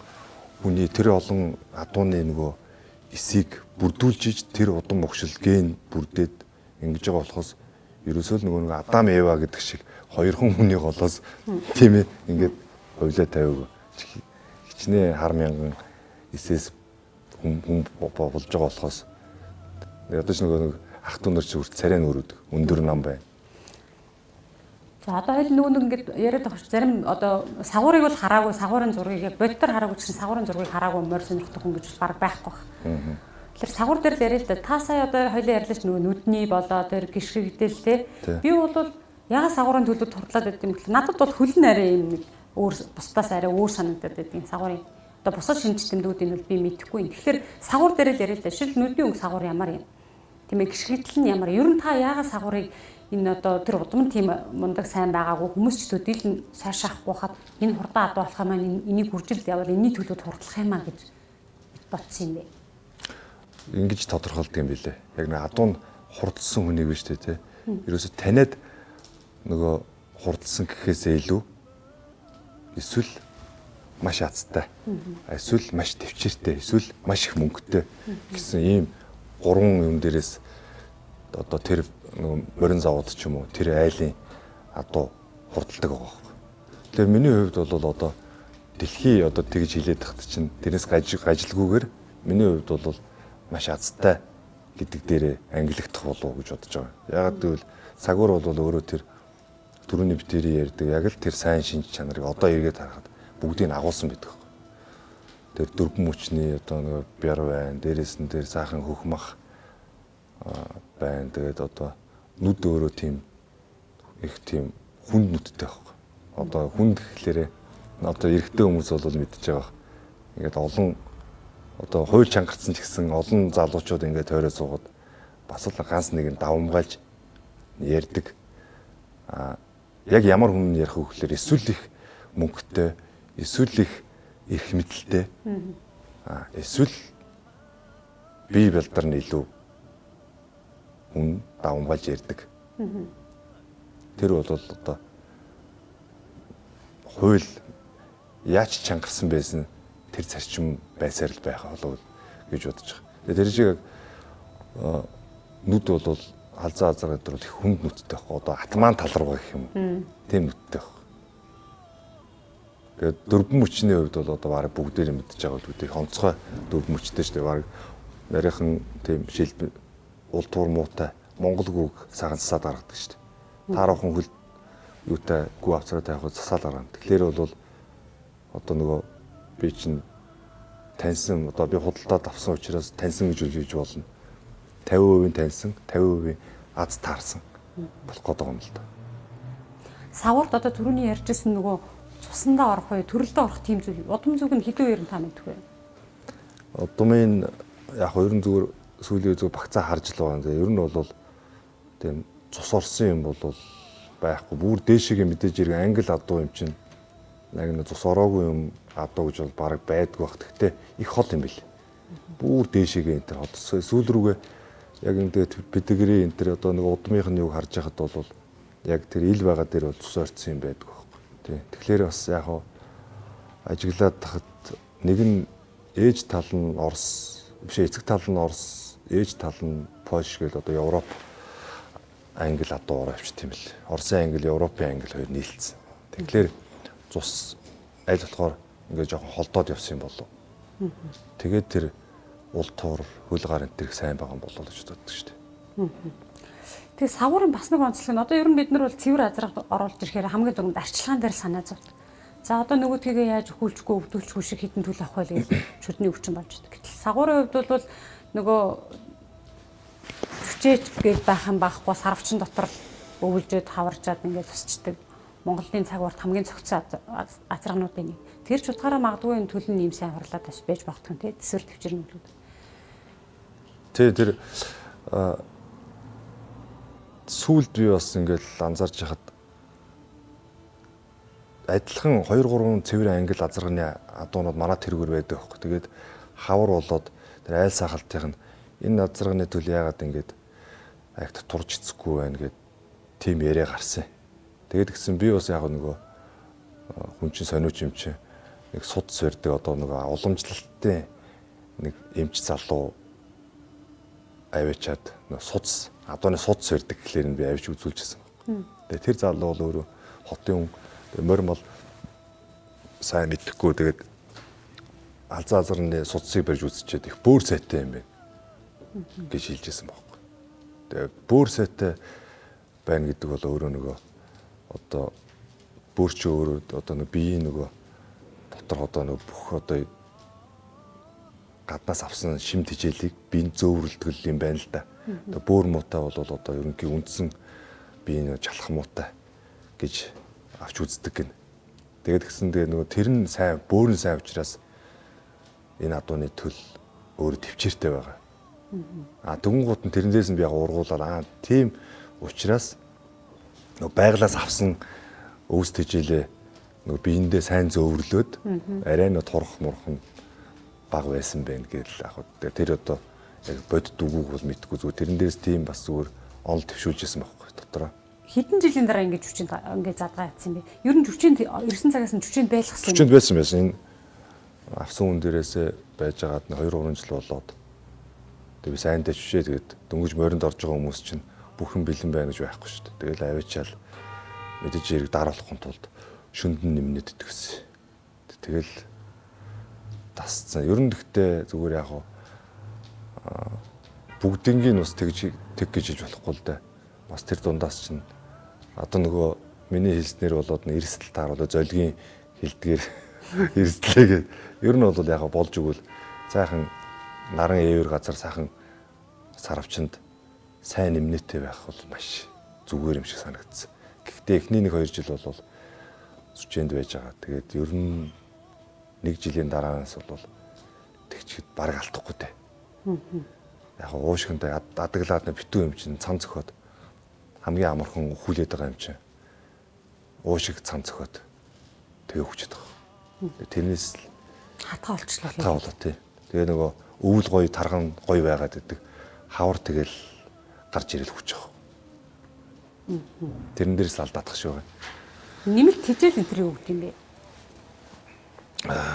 хүний тэр олон адууны нөгөө эсийг бүрдүүлж иж тэр удам огшил ген бүрдээд ингэж байгаа болохоос ерөөсөө л нөгөө нэг Адам Ева гэдэг шиг хоёрхан хүний голоос тийм ээ ингээд хувлаа тавиаг хичнээн хар мянган эсээс хүн болж байгаа болохоос ядаж нөгөө нэг ах дүү нар чи үрт царай нөрөдөг өндөр нам байна. За одоо хоёул нөгөө нэг ингээд яриад байгаа ш. Зарим одоо сагуурыг бол хараагүй, сагуурын зургийг бодтор хараагүй гэсэн сагуурын зургийг хараагүй морь сонирхдаг хүн гэж баг байхгүй байх. Тэгэхээр сагуур дээр л яриа л да. Та сая одоо хоёлаа ярьлаа ш, нөгөө нүдний болоо тэр гიშгэгдэл те. Би бол ягаад сагуурын төлөв турдлаад байд юм гэхэл надад бол хөл нь арай юм нэг өөр бусдаас арай өөр санагдаад байдаг сагуурын. Одоо бусад шинж тэмдгүүдийг бол би мэдэхгүй. Тэгэхээр сагуур дээр л яриа л да. Шил нүдний өнгө сагуур ямар юм? Тийм ээ, гიშгэгдэл нь ямар? Ер нь та ягаад сагуурыг энэ одоо тэр удам тийм мундаг сайн байгаагүй хүмүүс ч төдийл нь сайшаахгүй хаад энэ хурдан адуу болох юм аа, энийг үржилд явбал энэний төлөвд хурдлах юм аа гэж бодсон юм бэ? Ингэж тодорхойлдог юм билээ. Яг нэг адуу нь хурдсан хүнийг биш үү те. Ерөөсө таниад нөгөө хурдсан гэхээсээ илүү эсвэл маш азтай, эсвэл маш төвчээртэй, эсвэл маш их мөнгөтэй гэсэн ийм гурван юм дээрээс одоо тэр нөгөө морин завууд ч юм уу тэр айлын адуу хурдладаг байгаа байхгүй. Тэгэхээр миний хувьд бол одоо дэлхий одоо тэгж хилээд тахт чинь тэрнээс гажилгүйгээр миний хувьд бол маш азтай гэдэг дээрээ ангилагдах болов уу гэж бодож байгаа. Яагаад гэвэл сагуур бол өөрөө тэр түрүүний битэрийн ярьдаг яг л тэр сайн шинж чанарыг одоо эргээд харахад бүгдийг агуулсан байдаг байхгүй. Тэр дөрвөн мөчний одоо нөгөө бяр байна, дээрээс нь тэр сайхан хөх мах байна. Тэгээд одоо нүд өөрөө тийм их тийм хүнд нүдтэй байхгүй. Одоо хүнд гэхлээрээ одоо эрэгтэй хүмүүс бол мэдчихэж байгаа. Ингээд олон одоо хууль чангарсан ч гэсэн олон залуучууд ингээд тойроо суугаад бас л ганц нэг нь давамгайлж ярьдаг. А яг ямар хүн ярих вэ гэхлээр эсвэл их мөнгөтэй, эсвэл их эрх мэдэлтэй. А эсвэл бие балдар нь илүү хүн давамгайлж ярьдаг. Тэр бол одоо хууль яаж чангарсан байсан тэр зарчим байсаар л байх болов гэж бодож байгаа. Тэр шиг нүд бол халзаа азар гэдэг бол их хүнд нүдтэй байхгүй. Одоо атман тал руугаа гэх юм. Тийм нүдтэй байхгүй. Тэгээд дөрвөн мөчний хувьд бол одоо бараг бүгдээр мэдж байгаа л үү. Их онцгой дөрвөн мөчтэй шүү дээ. Бараг нарийнхан тийм шилб уул туур муутай Монгол гүүг сайхан засаад гаргадаг шүү дээ. Тааруухан хөл юутай гүү авцраа тавихад засаал гаргана. Тэгэхээр бол одоо нөгөө би чинь таньсан, одоо би худалдаад авсан учраас таньсан гэж хэлж болно. 50% таньсан, 50% аз таарсан болох гээд байгаа юм л да. Савурд одоо түрүүний ярьжсэн нөгөө цусандаа орох уу, төрөлдөө орох тийм зүйл. Удам зүг нь хэдэн үеэр нь та мэдэх вэ? Удамын яг ер нь зүгээр сүүлийн зүгээр багцаа харж л байгаа. Ер нь бол тийм цус орсон юм бол байхгүй. Бүр дээшээгээ мэдээж ирэх англи адуу юм чинь яг нэг цус ороогүй юм адуу гэж бол бараг байдгүй бах. Гэхдээ их хол юм бил. Бүр дээшээгээ энэ төр хол. Сүүл рүүгээ яг энэ педигри энэ төр одоо нэг удмынх нь юг харж байхад бол яг тэр ил байгаа дээр бол цус орсон юм байдгүй байхгүй. Тий. Тэгэхээр бас яг хаа ажиглаад тахад нэг нь ээж тал нь Орос биш, эцэг тал нь Орос, ээж тал нь Польш гэл одоо Европ англи адуу ороо авчт юм бэл. Оросын англи, Европын англи хоёр нийлцсэн. Тэгэхээр цус аль болохоор ингээд жоохон холдоод явсан юм болов. Тэгээд тэр уул туур хөл гар энэ тэрх сайн байгаа юм болов гэж боддог шүү дээ. Тэгээ савуурын бас нэг онцлог нь одоо ер нь бид нар бол цэвэр азраг оруулж ирэхээр хамгийн түрүүнд арчилгаан дээр санаа зовдөг. За одоо нөгөөдхийгээ яаж өхүүлчихгүй өвдүүлчихгүй шиг хитэн төл авах вэ гэж шүдний өвчин болж байдаг. Гэтэл сагуурын хувьд бол нөгөө хүчээч гэж байх юм байхгүй, сарвчин дотор л өвлжөөд хаваржаад ингээд тусчдаг. Монголын цаг уурт хамгийн цогцсон азаргануудын нэг. Тэр ч утгаараа магадгүй энэ төл нь ийм сайн хурлаад бас байж магадгүй тий. Тэсвэр төвчрнүүд. Тий, тэр сүүлд би бас ингээд анзаарч хахад адилхан 2 3 цэвэр англи азарганы адуунууд манай тэргүүр байдаг байхгүй. Тэгээд хавар болоод тэр айл сахалтынх нь энэ азарганы төл яагаад ингээд агт турж эцэхгүй байна гэд тийм яриа гарсан. Тэгээд гисэн би бас яг нөгөө хүн чинь сониуч юм чинь нэг суд сэрдэг одоо нөгөө уламжлалтын нэг эмч залуу аваачаад нөгөө судас адууны суд сэрдэг гэхлээр нь би авч үзүүлчихсэн байна. Тэгээд тэр залуу бол өөрөө хотын хүн, морь мол сайн мэдэхгүй, тэгээд алзаа азарны судсыг барьж үзчихэд их бөөр сайтай юм байна гэж хэлжсэн байхгүй. Тэгээд бөөр сайтай байна гэдэг бол өөрөө нөгөө Одоо бөөрч өөрөө одоо нэг биеийн нөгөө дотор одоо нөгөө бүх одоо гаднаас авсан шим тэжээлийг биеийн зөөвөрлөдөг юм байна л да. Одоо бөөр муутай бол одоо ерөнхий үндсэн биеийн чалах муутай гэж авч үздэг гин. Тэгээд гисэн тэгээ нөгөө тэр нь сайн бөөр нь сайн учраас энэ адууны төл өөрөө төвчээртэй байгаа. А тэгүн гут нь тэрнээс нь би яг ургуулаад аа тийм учраас нөгөө байглаас авсан өвс тэжээлээ нөгөө биендээ сайн зөөвөрлөөд арай нөө турах мурах нь баг байсан байх гэл яг тэр одоо яг бодит үгүйг бол мэдгүй зүгээр тэрэн дээрс тийм бас зүгээр онол төвшүүлжсэн байхгүй дотроо. Хэдэн жилийн дараа ингэж жүчинд ингэж задгаа ятсан бэ? Ер нь жүчинд ирсэн цагаас нь жүчинд байлгасан юм. Жүчинд байсан байсан. Энэ авсан хүн дээрээсээ байжгаад нь 2 3 жил болоод тэгээ би сайн дэвшээ тэгээд дөнгөж моринд орж байгаа хүмүүс чинь бүх юм бэлэн байна гэж байхгүй шүү дээ. Тэгэл аваачаал мэдээж хэрэг дараалахгүй тулд шүндэн нэмнэд итгэсэн. Тэгэл тасцсан. Ер нь гэхдээ зүгээр яг бүгднгийн бас тэгж тэг гэж хэлж болохгүй л дээ. Бас тэр дундаас чинь одоо нөгөө миний хэлснээр болоод эрсдэл тааруулаа золгийн хэлдгээр эрсдлээ гэд. Ер нь бол яг болж өгвөл сайхан наран ээвэр газар сайхан саравчанд сайн нэмнэтэй байх бол маш зүгээр юм шиг санагдсан. Гэхдээ эхний 1 2 жил бол сүчээнд байж байгаа. Тэгээд ер нь нэг жилийн дараанаас бол тэгчхэд бараг алдахгүй дээ. Яг уушгинтай адаглаад битүү юм чинь цан зөхөд хамгийн амархан өхүүлээд байгаа юм чинь уушиг цан зөхөд тэгээ хүчээд байгаа. Тэрнээс л хатгаа олчлоо. Хатгаа болоо тий. Тэгээ нөгөө өвөл гоё тарган гоё байгаад идэг. Хавар тэгэл гарч ирэл хүч байгаа. Тэрэн дээрс алдаадах шиг байна. Нэмэлт тэжээл энэ төр юу гэдэг юм бэ?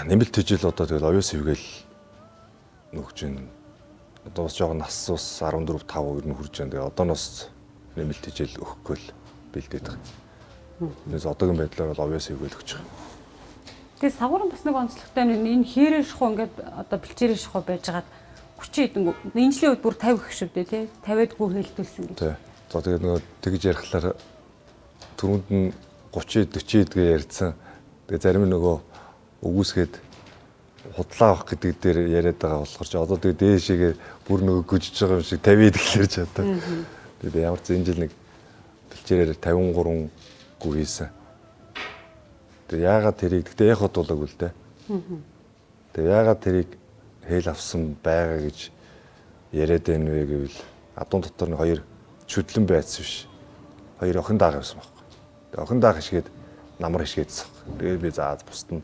Нэмэлт тэжээл одоо тэгэл оюу сэвгээл нөгөө чинь одоо бас жоохон нас ус 14 5 ер нь хүрж байна. Тэгээ одооноос нэмэлт тэжээл өгөхгүй л бэлдээд байгаа. Тэрнээс одоогийн байдлаар бол оюу сэвгээл өгч байгаа. Тэгээ савгуурын бас нэг онцлогтой нь энэ хээрээ шахуу ингээд одоо бэлчээрээ шахуу байжгаад 30 хэдэн энэ жилийн үед бүр 50 гэх шүү дээ тий 50-ад гүү хэлтүүлсэн гэж. Тий. За тэгээ нөгөө тэгж ярихлаар түрүүнд нь 30 40 гэдгээ ярьсан. Тэгээ зарим нь нөгөө үгүйсгээд худлаа авах гэдэг дээр яриад байгаа болохоор чи одоо тэгээ дээшээгээ бүр нөгөө гүжиж байгаа юм шиг 50 гэхлээр ч одоо. Тэгээ ямар ч энэ жил нэг бэлчээрээр 53 гүү хийсэн. Тэгээ яагаад тэрийг гэхдээ яг бодуулаагүй л дээ. Тэгээ яагаад тэрийг хэл авсан байгаа гэж яриад байна вэ гэвэл адуун дотор нь хоёр чүдлэн байцсан биш. Хоёр охин дааг явсан байхгүй. Тэгээ охин дааг хишгээд намар хишгээдсэн. Тэгээ би заа бусд нь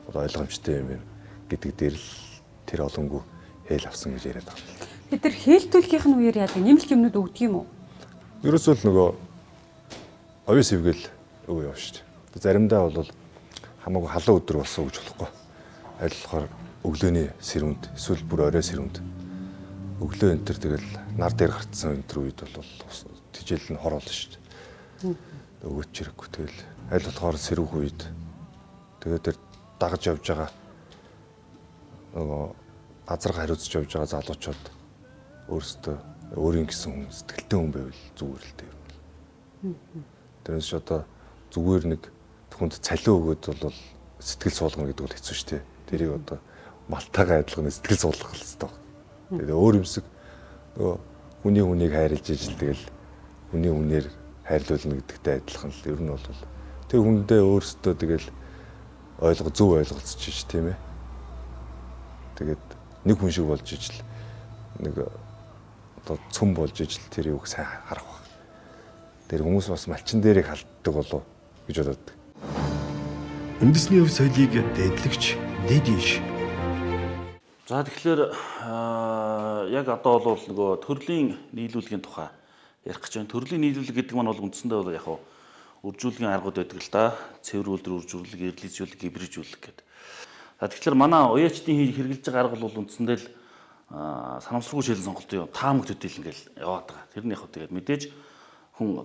бол ойлгомжтой юм байна гэдэг дээр л тэр олонгүй хэл авсан гэж яриад байгаа юм. Бид тэр хээлтүүлгийнх нь үеэр яадаг нэмэлт юмнууд өгдөг юм уу? Ерөөсөө л нөгөө оюу сэвгэл өгөө явна шүү дээ. Заримдаа бол хамаагүй халуун өдөр болсон гэж болохгүй. Аль болохоор өглөөний сэрүүнд эсвэл бүр орой сэрүүнд өглөө энэ төр тэгэл нар дээр гарцсан энэ төр үед бол тижэл нь хор болно шүү дээ. Өгөөч хэрэггүй тэгэл аль болохоор сэрүүх үед тэгээд тэр дагаж явж байгаа нөгөө газарга хариуцж явж байгаа залуучууд өөрсдөө өөрийн гэсэн хүн сэтгэлтэй хүн байвал зүгээр л дээ. Тэрнээс ч одоо зүгээр нэг хүнд цалин өгөөд бол сэтгэл суулгана гэдэг бол хэцүү шүү дээ. Тэрийг одоо малтайгаа адилхан сэтгэл суулгах хэрэгтэй байна. Тэгээд өөр юмсэг нөгөө хүний хүнийг хайрлаж ижил тэгэл хүний хүнээр хайрлуулна гэдэгтэй адилхан л ер нь бол тэр хүндээ өөрсдөө тэгэл ойлго зөв ойлголцож иж тийм ээ. Тэгээд нэг хүн шиг болж ижил нэг одоо цөм болж ижил тэр юуг сайн харах баг. Тэр хүмүүс бас малчин дээрийг халддаг болов гэж боддог. Үндэсний өв соёлыг дээдлэгч Дэдиш. За тэгэхээр яг одоо бол нөгөө төрлийн нийлүүлгийн тухай ярих гэж байна. Төрлийн нийлүүлэг гэдэг маань бол үндсэндээ бол яг үржүүлгийн аргууд байдаг л да. Цэвэр үйлдвэр үржүүлэг, эрлийжүүлэг, гибрижүүлэг гэдэг. За тэгэхээр манай уяачдын хэрэглэж байгаа арга бол үндсэндээ л санамсаргүй шилэн сонголтын таамаг төдийл ингээл яваад байгаа. Тэр нь яг тэгээд мэдээж хүн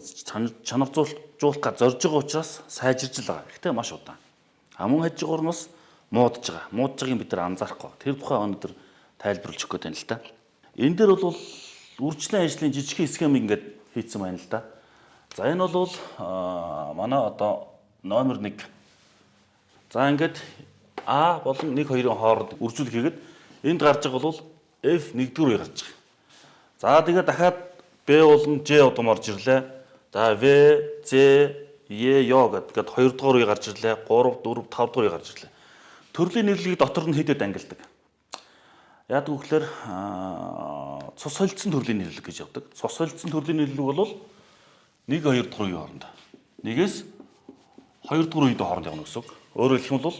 чанарзуулах га зорж байгаа учраас сайжирж л байгаа. Гэхдээ маш удаан. А мөн хажуугаар нь бас муудж байгаа. Муудж байгааг бид нар анзаарахгүй. Тэр тухай өнөөдөр тайлбарлаж өгөх гээд байна л да. Энэ дээр бол үржлийн ажлын жижигхэн схемийг ингээд хийцэн байна л да. За энэ бол манай одоо номер 1. За ингээд А болон 1 2-ын хооронд үржүүлэх хийгээд энд гарч байгаа бол F 1-р үе гарч байгаа. За тэгээд дахиад B болон Ж удам орж ирлээ. За В, З, Е, Ё гэдэг 2 дугаар үе гарч ирлээ. 3, 4, 5 дугаар үе гарч ирлээ. Төрлийн нийлүүлгийг дотор нь хэд хэд ангилдаг. Яадаг вэ гэхээр цус солилцсон төрлийн нийлүүлэг гэж явдаг. Цус солилцсон төрлийн нийлүүлэг бол 1 2 дугаар үеийн хооронд. 1-ээс 2 дугаар үеийн хооронд явна гэсэн үг. Өөрөөр хэлэх юм бол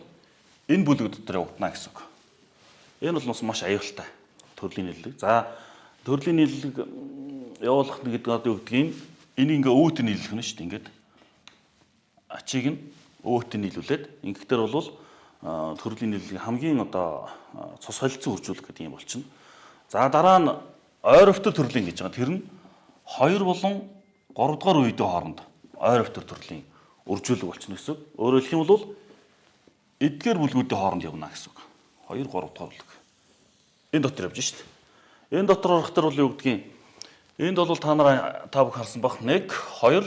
энэ бүлэг дотор явагдана гэсэн үг. Энэ бол бас маш аюултай төрлийн нийлүүлэг. За төрлийн нийлүүлэг явуулах гэдэг нь одоо юу гэдгийг энийг ингээ өвөтө нийлүүлэх нь шүү дээ. Ингээд ачийг нь өвөтө нийлүүлээд ингэхдээ бол төрлийн нийлүүлэг хамгийн одоо цус солилцсон үржүүлэх гэдэг юм болчихно. За дараа нь ойр өвтөр төрлийн гэж байгаа. Тэр нь 2 болон 3 дугаар үеийн хооронд ойр өвтөр төрлийн үржүүлэг болчихно гэсэн үг. Өөрөөр хэлэх юм бол эдгээр бүлгүүдийн хооронд явна гэсэн үг. 2 3 дугаар бүлэг. Энэ дотор явж шít. Энэ дотор орох төр бол юу гэдгийг энд бол та нар та бүх харсан бах 1 2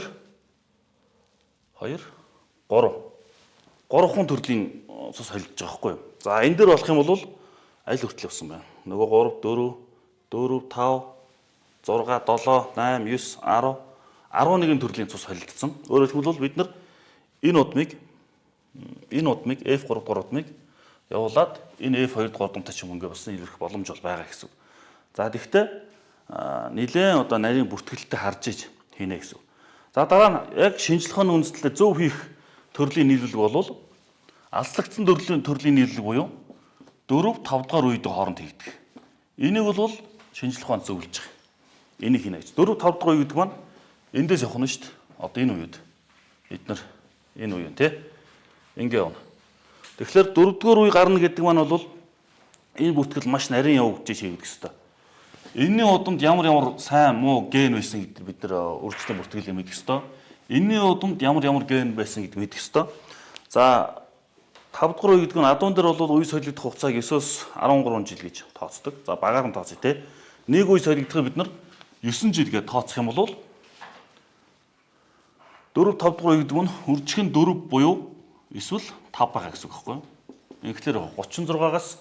2 3 3хан төрлийн цус холилдож байгаа байхгүй юу. За энэ дээр болох юм бол аль хүртэл явсан байна. Нөгөө 3 4 4 5 6 7 8 9 10 11 төрлийн цус холилдсон. Өөрөөр хэлбэл бол бид нар энэ удмыг F3 дугаар удмыг явуулаад энэ F2 дугаар удамтай ч юм ингээ бас илэрх боломж бол байгаа гэсэн. За тэгвэл нэлээд одоо нарийн бүртгэлтэй харж иж хийнэ гэсэн. За дараа нь яг шинжлэх ухааны үндэслэлээ зөв хийх төрлийн нийлүүлэг бол алслагдсан төрлийн нийлүүлэг буюу 4 5 дугаар үед хооронд хийгдэх. Энийг бол шинжлэх ухаан зөвлөж байгаа. Энийг хийнэ гэж. 4 5 дугаар үе гэдэг маань эндээс явах нь шүү дээ. Одоо энэ үед эднэр энэ үе тий. Ингээ явна. Тэгэхээр 4 дугаар үе гарна гэдэг маань бол энэ бүртгэл маш нарийн явагдаж хийгдэх ёстой. Энэний удамд ямар ямар сайн муу ген байсан гэдэг бид нар үржлэн бүртгэлээ мэдэх ёстой. Энэний удамд ямар ямар ген байсан гэдэг мэдэх ёстой. За 5 дугаар үе гэдэг нь адуун дээр бол үе солигдох хугацааг 9-оос 13 жил гэж тооцдог. За багаар нь тооцъё те. Нэг үе солигдохыг бид нар 9 жил гэж тооцох юм бол 4 5 дугаар үе гэдэг нь үржих нь 4 буюу эсвэл 5 байгаа гэсэн үг байхгүй юу? Тэгэхээр 36-аас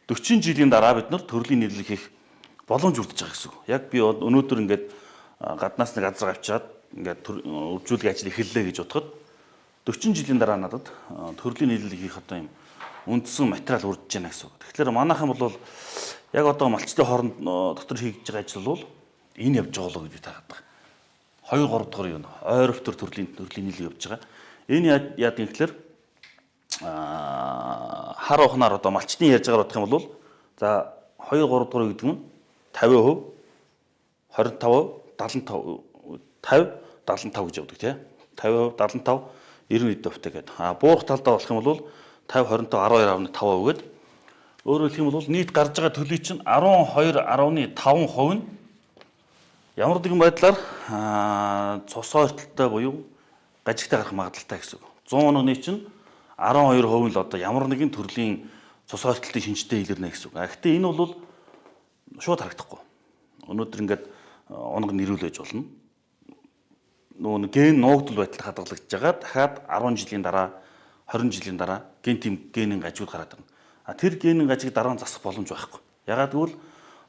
40 жилийн дараа бид нар төрлийн нийлэл хийх боломж үлдэж байгаа гэсэн үг. Яг би өнөөдөр ингээд гаднаас нэг газар авчираад ингээд үржүүлэх ажил эхэллээ гэж бодоход 40 жилийн дараа надад төрлийн нийлэл хийх одоо юм үндсэн материал үржиж байна гэсэн үг. Тэгэхээр манайхан бол яг одоо малчдын хооронд дотор хийгдэж байгаа ажил бол энэ явж байгаа болоо гэж би таарад байгаа. 2 3 дугаар юу ойр өвтөр төрлийн нийлэл явж байгаа. Энэ яадаг юм гэхээр хар ухнаар одоо малчдын ярьж байгаагаар бодох юм бол за 2 3 дугаар гэдэг нь 50%, 25%, 75, 50, 75 гэж явдаг тий. 50%, 75, 91% гэдэг. А буурах талдаа болох юм бол 50, 25, 12.5% гэдэг. Өөрөөр хэлэх юм бол нийт гарч байгаа төлөй чинь 12.5% нь ямар нэгэн байдлаар цус ойртолтой буюу гажигтай гарах магадлалтай гэсэн үг. 100 онооны чинь 12% нь л одоо ямар нэгэн төрлийн цус ойртолтын шинжтэй илэрнэ гэсэн үг. А гэхдээ энэ бол шууд харагдахгүй. Өнөөдөр ингээд унаг нэрүүлээж болно. Нөгөө ген нуугдал байдалд хадгалагдж байгаа. Дахиад 10 жилийн дараа 20 жилийн дараа ген тийм генийн гажигуд гараад ирнэ. А тэр генийн гажиг дараа нь засах боломж байхгүй. Ягаад гэвэл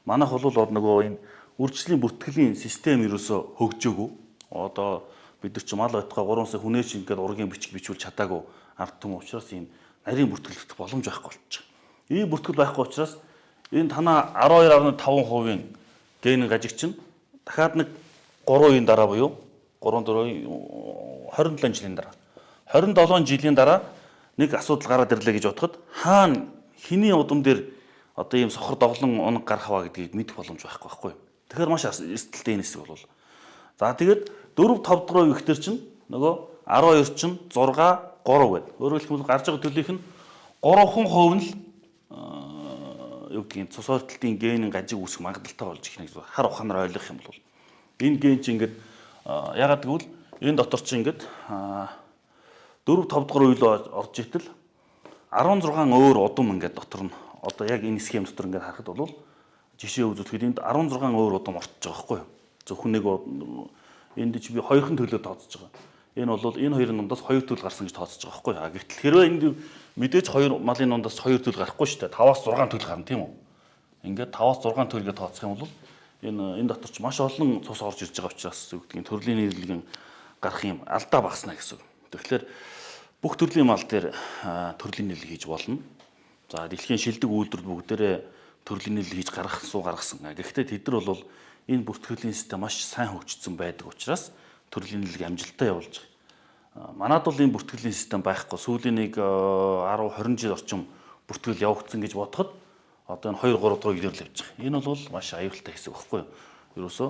манайх бол нөгөө энэ үржлийн бүртгэлийн систем ерөөсөө хөгжөөгүй. Одоо бид нар чи мал байтугай 3 сая хүнээ чи ингээд ургийн бичиг бичүүлж чадаагүй ард түмэн учраас ийм нарийн бүртгэлдэх боломж байхгүй болчих. Ийм бүртгэл байхгүй учраас энэ танаа 12.5% генийн гажиг чинь дахиад нэг 3 үеийн дараа буюу 3 4 27 жилийн дараа 27 жилийн дараа нэг асуудал гараад ирлээ гэж бодоход хаана хэний удам дээр одоо ийм сохор доглон унаг гарах ва гэдгийг мэдэх боломж байхгүй байхгүй. Тэгэхээр маш эрсдэлтэй энэ хэсэг бол. За тэгээд 4 5 дугаар үе ихтер чинь нөгөө 12 чинь 6 3 гэдэг. Өөрөөр хэлбэл гарч байгаа төлөөх нь 3% нь л юу гэдгийг цус ойртолтын генийн гажиг үүсэх магадлалтай болж их нэг хар ухаанаар ойлгох юм бол энэ ген чинь ингээд ягаад гэвэл энэ дотор чинь ингээд 4 5 дугаар үе рүү орж итэл 16 өөр удам ингээд дотор нь одоо яг энэ схем дотор ингээд харахад бол жишээ үзүүлэхэд энд 16 өөр удам орчиж байгаа байхгүй юу? Зөвхөн нэг Энд чи би хоёрхан төлөө тооцож байгаа. Энэ бол энэ хоёрын дундаас хоёр төл гарсан гэж тооцож байгаа байхгүй юу? Гэтэл хэрвээ энд мэдээж хоёр малын дундаас хоёр төл гарахгүй шүү дээ. 5-аас 6 төл гарна, тийм үү? Ингээд 5-аас 6 төлгээ тооцох юм бол энэ дотор ч маш олон цус орж ирж байгаа учраас юу гэдгийг төрлийн нийлүүлгийн гарах юм алдаа багасна гэсэн үг. Тэгэхээр бүх төрлийн мал дээр төрлийн нийлэг хийж болно. За, дэлхийн шилдэг үйлдвэрүүд бүгдээрээ төрлийн нийлэг хийж гаргасан. Гэхдээ тэд нар бол энэ бүртгэлийн систем маш сайн хөгжсөн байдаг учраас төрлийн нийлэг амжилттай явуулж байгаа. Манад бол энэ бүртгэлийн систем байхгүй. Сүүлийн нэг 10 20 жил орчим бүртгэл явагдсан гэж бодоход одоо энэ 2 3 дахь үеэр л явж байгаа. Энэ бол маш аюултай хэсэг байхгүй юу? Ерөөсөө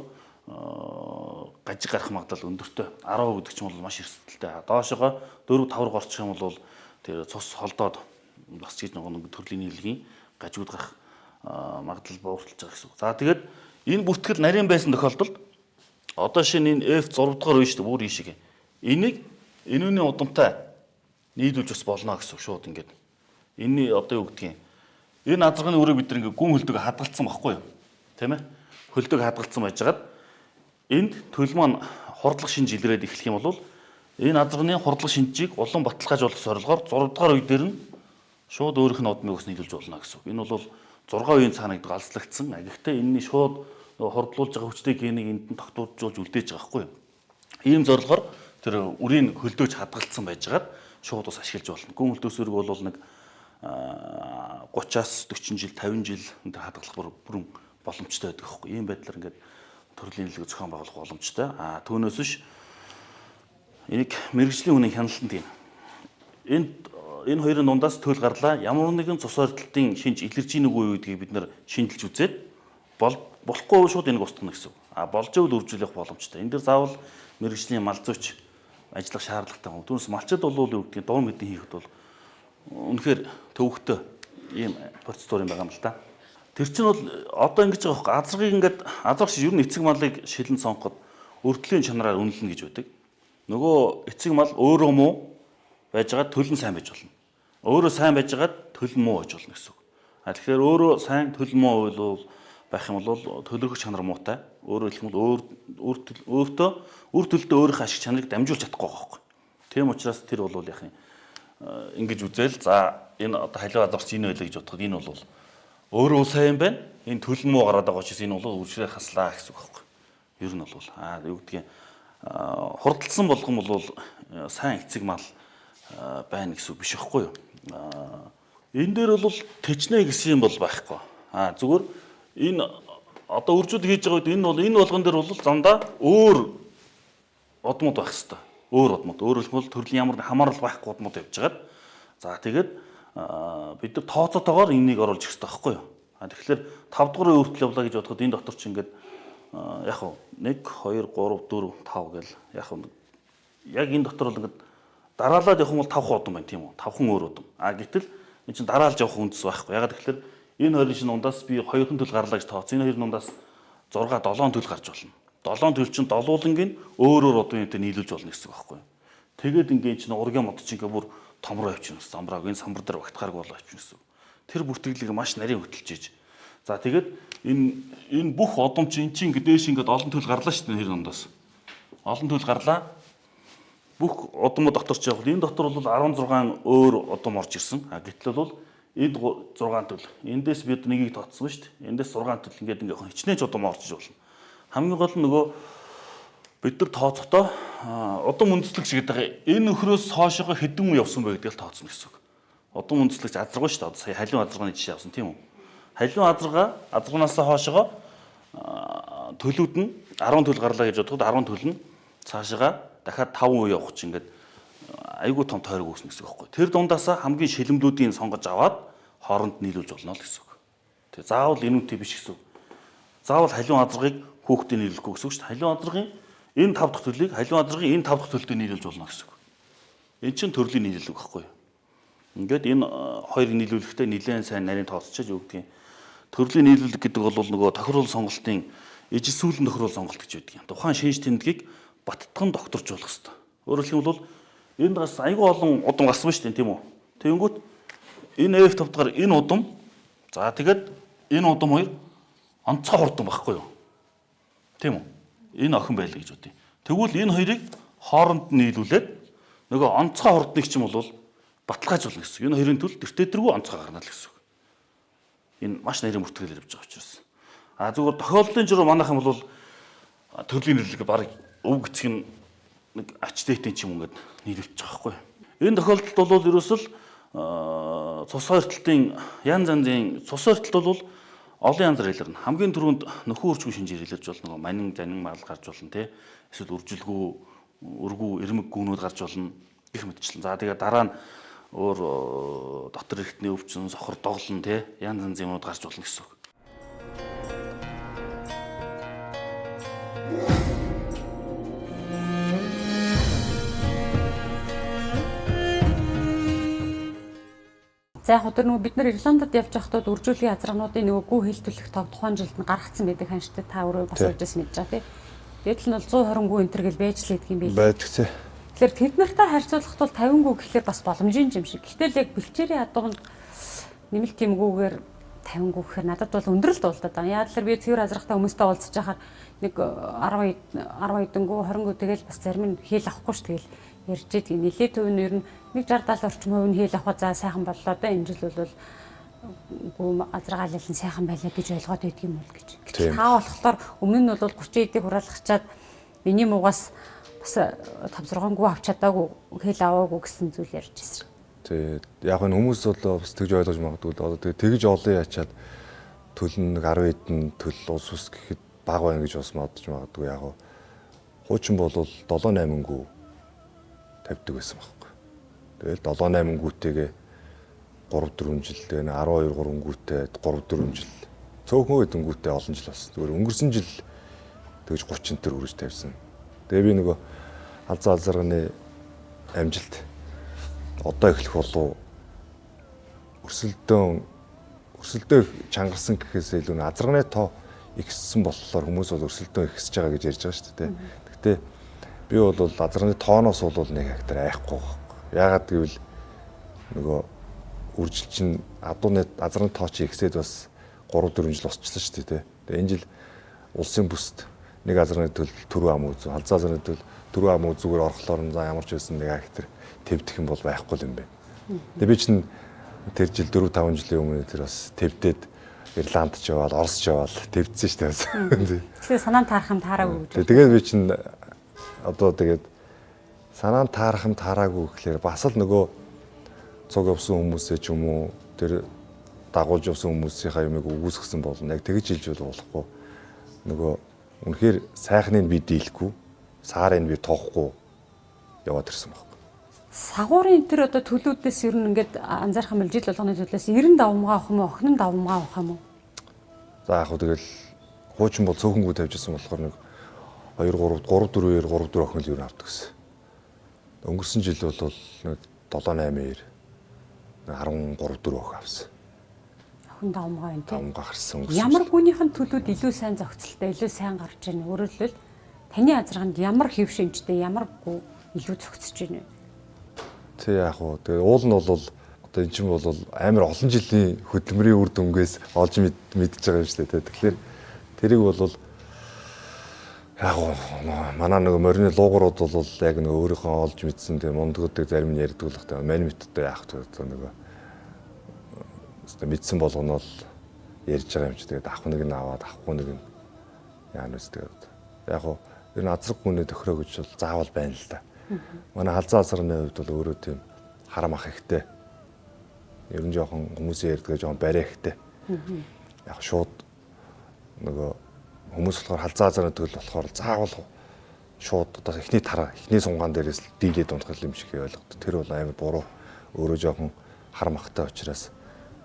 гажиг гарах магадлал өндөртэй. 10% гэдэг чинь бол маш эрсдэлтэй. Доошогоо 4 5 руу орчих юм бол тэр цус холдоод бас ч гэж нэг төрлийн нийлгийн гажигуд гарах магадлал буурталж байгаа гэсэн үг. За, тэгээд энэ бүртгэл нарийн байсан тохиолдолд одоо шинэ энэ F6 дугаар үе шүү дээ, бүр ийшээ. Энийг энүүний удамтай нийлүүлж бас болно гэсэн үг шууд ингээд. Энэний одоо юу гэдгийг энэ азарганы өрөөг бид нэг гүн хөлдөг хадгалцсан байхгүй юу? Тийм ээ? Хөлдөг хадгалцсан байжгаад энд төл маань хурдлах шинж илрээд эхлэх юм бол энэ азарганы хурдлах шинжийг улам баталгаажуулах зорилгоор 6 дугаар үе дээр нь шууд өөрийнх нь удмыг ус нийлүүлж болно гэсэн үг. Энэ бол 6 үеийн цаана гэдэг алслагдсан. Гэхдээ энэний шууд хурдлуулж байгаа хүчтэй генийг энд нь тогтворжуулж үлдээж байгаа байхгүй юу? Ийм зорилгоор тэр үрийн хөлдөөж хадгалцсан байжгаад шууд ус ашиглаж болно. Гүн хөлдөөс өрг бол нэг 30-аас 40 жил, 50 жил энэ хадгалах бүрэн боломжтой байдаг байхгүй. Ийм байдлаар ингээд төрлийн нийлэг зохион байгуулах боломжтой. А түүнээс биш энийг мэрэгжлийн хүний хяналтанд тийм. Энэ хоёрын дундаас төл гарлаа. Ямар нэгэн цус ойртолтын шинж илэрж ийн үгүй юу гэдгийг бид нэр шинжилж үзээд болохгүй шууд энийг устгах гэсэн үг. А болж ивэл үржүүлэх боломжтой. Энэ дэр заавал мэрэгжлийн малзууч ажиллах шаардлагатай. Түүнээс малчид бол юу гэдгийг дуун мэдэн хийхэд бол үнэхээр төвөгтэй ийм процедур юм байгаа юм л та. Тэр чинь бол одоо ингэж байгаа байхгүй, азаргыг ингээд азарга шиг ер нь эцэг малыг шилэн сонгоход өртлийн чанараар үнэлнэ гэж байдаг. Нөгөө эцэг мал өөрөө муу байжгаад төл нь сайн байж болно. Өөрөө сайн байжгаад төл нь муу байж болно гэсэн үг. А тэгэхээр өөрөө сайн төл муу бол байх юм бол төлөрөх чанар муутай. Өөрөөр хэлэх юм бол өөр өөртөө үр төлдөө өөрийнхөө ашиг чанарыг дамжуулж чадахгүй байгаа байхгүй. Тийм учраас тэр бол яг юм ингэж үзэл, за энэ одоо халиу азарч энэ байлаа гэж бодоход энэ бол өөрөө сайн байна. Энэ төл муу гараад байгаа учраас энэ бол үржрээ хаслаа гэсэн үг байхгүй. Ер нь бол юу гэдгийг хурдалсан болгон бол сайн эцэг мал байна гэсэн үг биш байхгүй юу? Энэ дээр бол тэчнэ гэсэн юм бол байхгүй. Зүгээр энэ одоо үржүүд хийж байгаа үед энэ бол энэ болгон дээр бол замдаа өөр удмууд байх хэвээр. Өөр удмууд. Өөрөөр хэлбэл төрлийн ямар хамаарал байхгүй удмууд явж байгаад за тэгээд бид нар тооцоотойгоор энийг оруулж ирэх хэрэгтэй байхгүй юу? Тэгэхээр 5 дугаар өөрчлөлт явлаа гэж бодоход энэ дотор чи ингээд яг хуу 1 2 3 4 5 гэл яг хуу яг энэ дотор бол ингээд дараалаад явах юм бол 5 удам байна, тийм үү? 5 өөр удам. Гэтэл энэ чинь дараалж явах үндэс байхгүй. Ягаад гэвэл энэ хоёрын шинэ дундаас би 2 төл гарлаа гэж тооцсон. Энэ хоёрын дундаас 6 7 төл гарч болно. 7 төл чинь долуулангийн өөр өөр удам юмтай нийлүүлж болно гэсэн үг байхгүй юу? Тэгээд ингээд чинь ургийн мод чинь ингээд бүр томроо явчихна гэсэн. Замбрааг энэ самбар дээр багтахаарг болоо явчихна гэсэн. Тэр бүртгэлийг маш нарийн хөтөлж ийж. За тэгээд энэ бүх одом чинь эн чинь ингээд дээш ингээд олон төл гарлаа шүү дээ тэр дундаас. Олон төл гарлаа. Бүх удамууд дотор ч яг энэ дотор бол 16 өөр удам орж ирсэн. Гэтэл бол энд 6 төл. Эндээс бид нэгийг тооцсон шүү дээ. Эндээс 6 төл ингээд ингээд хичнээн ч удам орж иж болно. Хамгийн гол нь нөгөө бид нар тооцохдоо удам үндэслэгч гэдэг энэ нөхрөөс хоошоогоо хэдэн үе явсан бэ гэдгийг л тооцно гэсэн үг. Удам үндэслэгч азаргаа шүү дээ. Одоо сая халиун азаргааны жишээ авсан, тийм үү? Халиун азаргаа азаргаанаас хоошоогоо төлүүд нь 10 төл гарлаа гэж бодоход 10 төл нь цаашаага дахиад 5 үе явах чинь ингээд айгүй том тойрог үүснэ гэсэн үг байхгүй. Тэр дундаасаа хамгийн шилэмлүүдийг сонгож аваад хооронд нийлүүлж болно л гэсэн үг. Тэг заавал энүүтэй биш гэсэн үг. Заавал халиун азаргыг хүүхдэд нийлүүлэхгүй гэсэн үг шүү дээ. Халиун азаргын энэ 5 дахь төлийг халиун азаргын энэ 5 дахь төлдөд нийлүүлж болно гэсэн үг. Энэ чинь төрлийн нийлүүлэг байхгүй юу? Ингээд энэ хоёрыг нийлүүлэхдээ нэлээд сайн нарийн тооцож юу гэдгийг төрлийн нийлүүлэг гэдэг бол нөгөө тохирол сонголтын ижил сүүлэн тохирол сонголт гэж байдаг юм. Тухайн шинж тэмдгийг баттган докторжуулах хэрэгтэй. Өөрөөр хэлбэл бол энд бас айгүй олон удам гарсан шүү дээ, тийм үү? Тэгэнгүүт энэ F5 дахь энэ удам, за тэгээд энэ удам хоёр онцгой хурдан байхгүй юу? Тийм үү? Энэ охин байлаа гэж бодъё. Тэгвэл энэ хоёрыг хооронд нь нийлүүлээд нөгөө онцгой хурдныг ч юм бол баталгаажуулна гэсэн. Энэ хоёрын төл тэртээ тэргүй онцгой гарна л гэсэн үг. Энэ маш нарийн бүртгэлээр явж байгаа учраас. А зүгээр тохиолдлын журам манайх юм бол төрлийн нийлүүлэг баг өв гүцэг нь нэг ач дээтэй ч юм ингээд нийлүүлчих байгаа байхгүй. Энэ тохиолдолд бол ерөөсөл цус хоёр талын янз янзын цус хоёр талд бол олон янзаар илэрнэ. Хамгийн түрүүнд нөхөн үржгүй шинжээр илэрж болно. Нөгөө манин занин мал гарч болно тий. Эсвэл үржилгүй өргүү ирмэг гүнүүд гарч болно гэх мэтчлэн. За тэгээ дараа нь өөр дотор эрхтний өвчин, сохор доглон тий янз янзын юмнууд гарч болно гэсэн үг. За яг тэр нөгөө бид нар Ирландд явж байхдаа үржүүлгийн азаргануудын нөгөө гүү хил төлөх тов тухайн жилд нь гаргацсан байдаг ханштай та өөрөө бас урьдаас мэдж байгаа тий. Дээдл нь бол 120 гүү энэ төр гэл байж л байдаг юм билээ. Байдаг тий. Тэгэхээр тэд нартай харьцуулахад бол 50 гүү гэхлээр бас боломжийн юм шиг. Гэтэл яг бэлчээрийн адуунд нэмэлт юм гүүгээр 50 гүү гэхээр надад бол өндөр л дуулдаад байгаа. Яг л би цэвэр азрахтай хүмүүстэй уулзаж байхаар нэг 10 10 хэдэн гүү 20 гүү тэгэл бас зарим нь хэл авахгүй ш тэгэл ярьж идэг. Нилээ төв нь ер нь нэг 60 70 орчим хувь нь хэл авах за сайхан боллоо да энэ жил бол гүү азаргаал нь сайхан байлаа гэж ойлгоод байдаг юм бол гэж. Гэтэл та болохоор өмнө нь бол 30 эдийг хураалгачаад миний муугаас бас 5 6 гүү авч чадаагүй хэл аваагүй гэсэн зүйл ярьж байсан. Тий. Яг энэ хүмүүс бол бас тэгж ойлгож магадгүй л одоо тэгээ тэгж олон ячаад төл нь нэг 10 хэдэн төл улс ус гэхэд бага байна гэж бас бодож магадгүй яг хуучин бол 7 8 гүү тавьдаг байсан байхгүй. Тэгэл 7 8 гүүтэйгээ 3 4 жил тэгээ 12 3 гүүтэй 3 4 жил цөөхөн хэдэн гүүтэй олон жил болсон. Зүгээр өнгөрсөн жил тэгж 30 төр үрэж тавьсан. Тэгээ би нөгөө алзаа алзарганы амжилт одоо эхлэх болов өрсөлдөөн чангарсан гэхээс илүү азарганы тоо ихссэн болохоор хүмүүс бол өрсөлдөөн ихсэж байгаа гэж ярьж байгаа шүү дээ. Гэхдээ би бол азарганы тооноос бол нэг хектар айхгүй байхгүй. Яагаад гэвэл нөгөө үржил чинь адууны азарганы тоо чи ихсээд бас 3 4 жил босчлаа шүү дээ. Тэгээ энэ жил улсын бүст нэг азарганы төл түрүү ам үзүү, халзаа азарганы төл түрүү ам үзүүгээр орохлоор нь за ямар ч байсан нэг хектар твдэх юм бол байхгүй юм байна. Тэгээ би чинь тэр жил 4 5 жилийн өмнө тэр бас твдээд Ирланд ч яваал, Орос ч яваал твдсэн шүү дээ. Тэгэхээр санаан таарах юм таараагүй гэж. Тэгээд би чинь одоо тэгээд санаан таарах юм таараагүй гэхлээр бас л нөгөө цуг явсан хүмүүсээ ч юм уу тэр дагуулж явсан хүмүүсийнхаа юмыг үгүйсгэсэн болно. Яг тэгж хэлж болохгүй. Нөгөө үнэхээр сайхныг би дийлэхгүй, саарыг би тоохгүй яваад ирсэн баг. Сагуурын тэр одоо төлүүдээс ер нь ингээд анзаарах юм бол жил болгоны төлөөс 90 давмгаа авах юм уу, охин давмгаа авах юм уу? За яг хөө тэгэл хуучин бол цөөхөнгүү тавьжсэн болохоор нэг 2 3 3 4 2 3 4 охин л ер нь авдаг гэсэн. Өнгөрсөн жил бол нэг 7 8 2 13 4 охин авсан. Охин давмгаа юм тийм. Давмгаа гарсан өнгөрсөн. Ямар гүнийх нь төлүүд илүү сайн зохицолтой, илүү сайн гарч ирнэ. Өөрөөр хэлбэл таны азарганд ямар хэв шинжтэй, ямар гү илүү зохицож байна вэ? Тий яг уу. Тэгээ уул нь бол одоо эн чинь бол амар олон жилийн хөдөлмөрийн үр дүнгээс олж мэдж байгаа юм шүү дээ. Тэгэхээр тэрийг бол яг уу манай нөгөө морины луугрууд бол яг нөгөө өөрийнхөө олж мэдсэн тэгээ мундгуудыг зарим нь ярьдаг л хта. Мань мэдтэй яах вэ нөгөө өстө мэдсэн болгоно л ярьж байгаа юм чи тэгээд авах нэг нь аваад авахгүй нэг нь яана үст тэгээд яг уу ер нь азраг гүнээ тохироо гэж бол заавал байна л да. Манай халзаа азарны хувьд бол өөрөө тийм харам ах ихтэй. Ер нь жоохон хүмүүсийн ярьдгаа жоохон барай ихтэй. Яг шууд нөгөө хүмүүс болохоор халзаа азарны төл болохоор заавал шууд одоо эхний тараа, эхний сунгаан дээрээс л дийлээд унтах юм шиг ойлгоод тэр бол амар буруу. Өөрөө жоохон харам ахтай учраас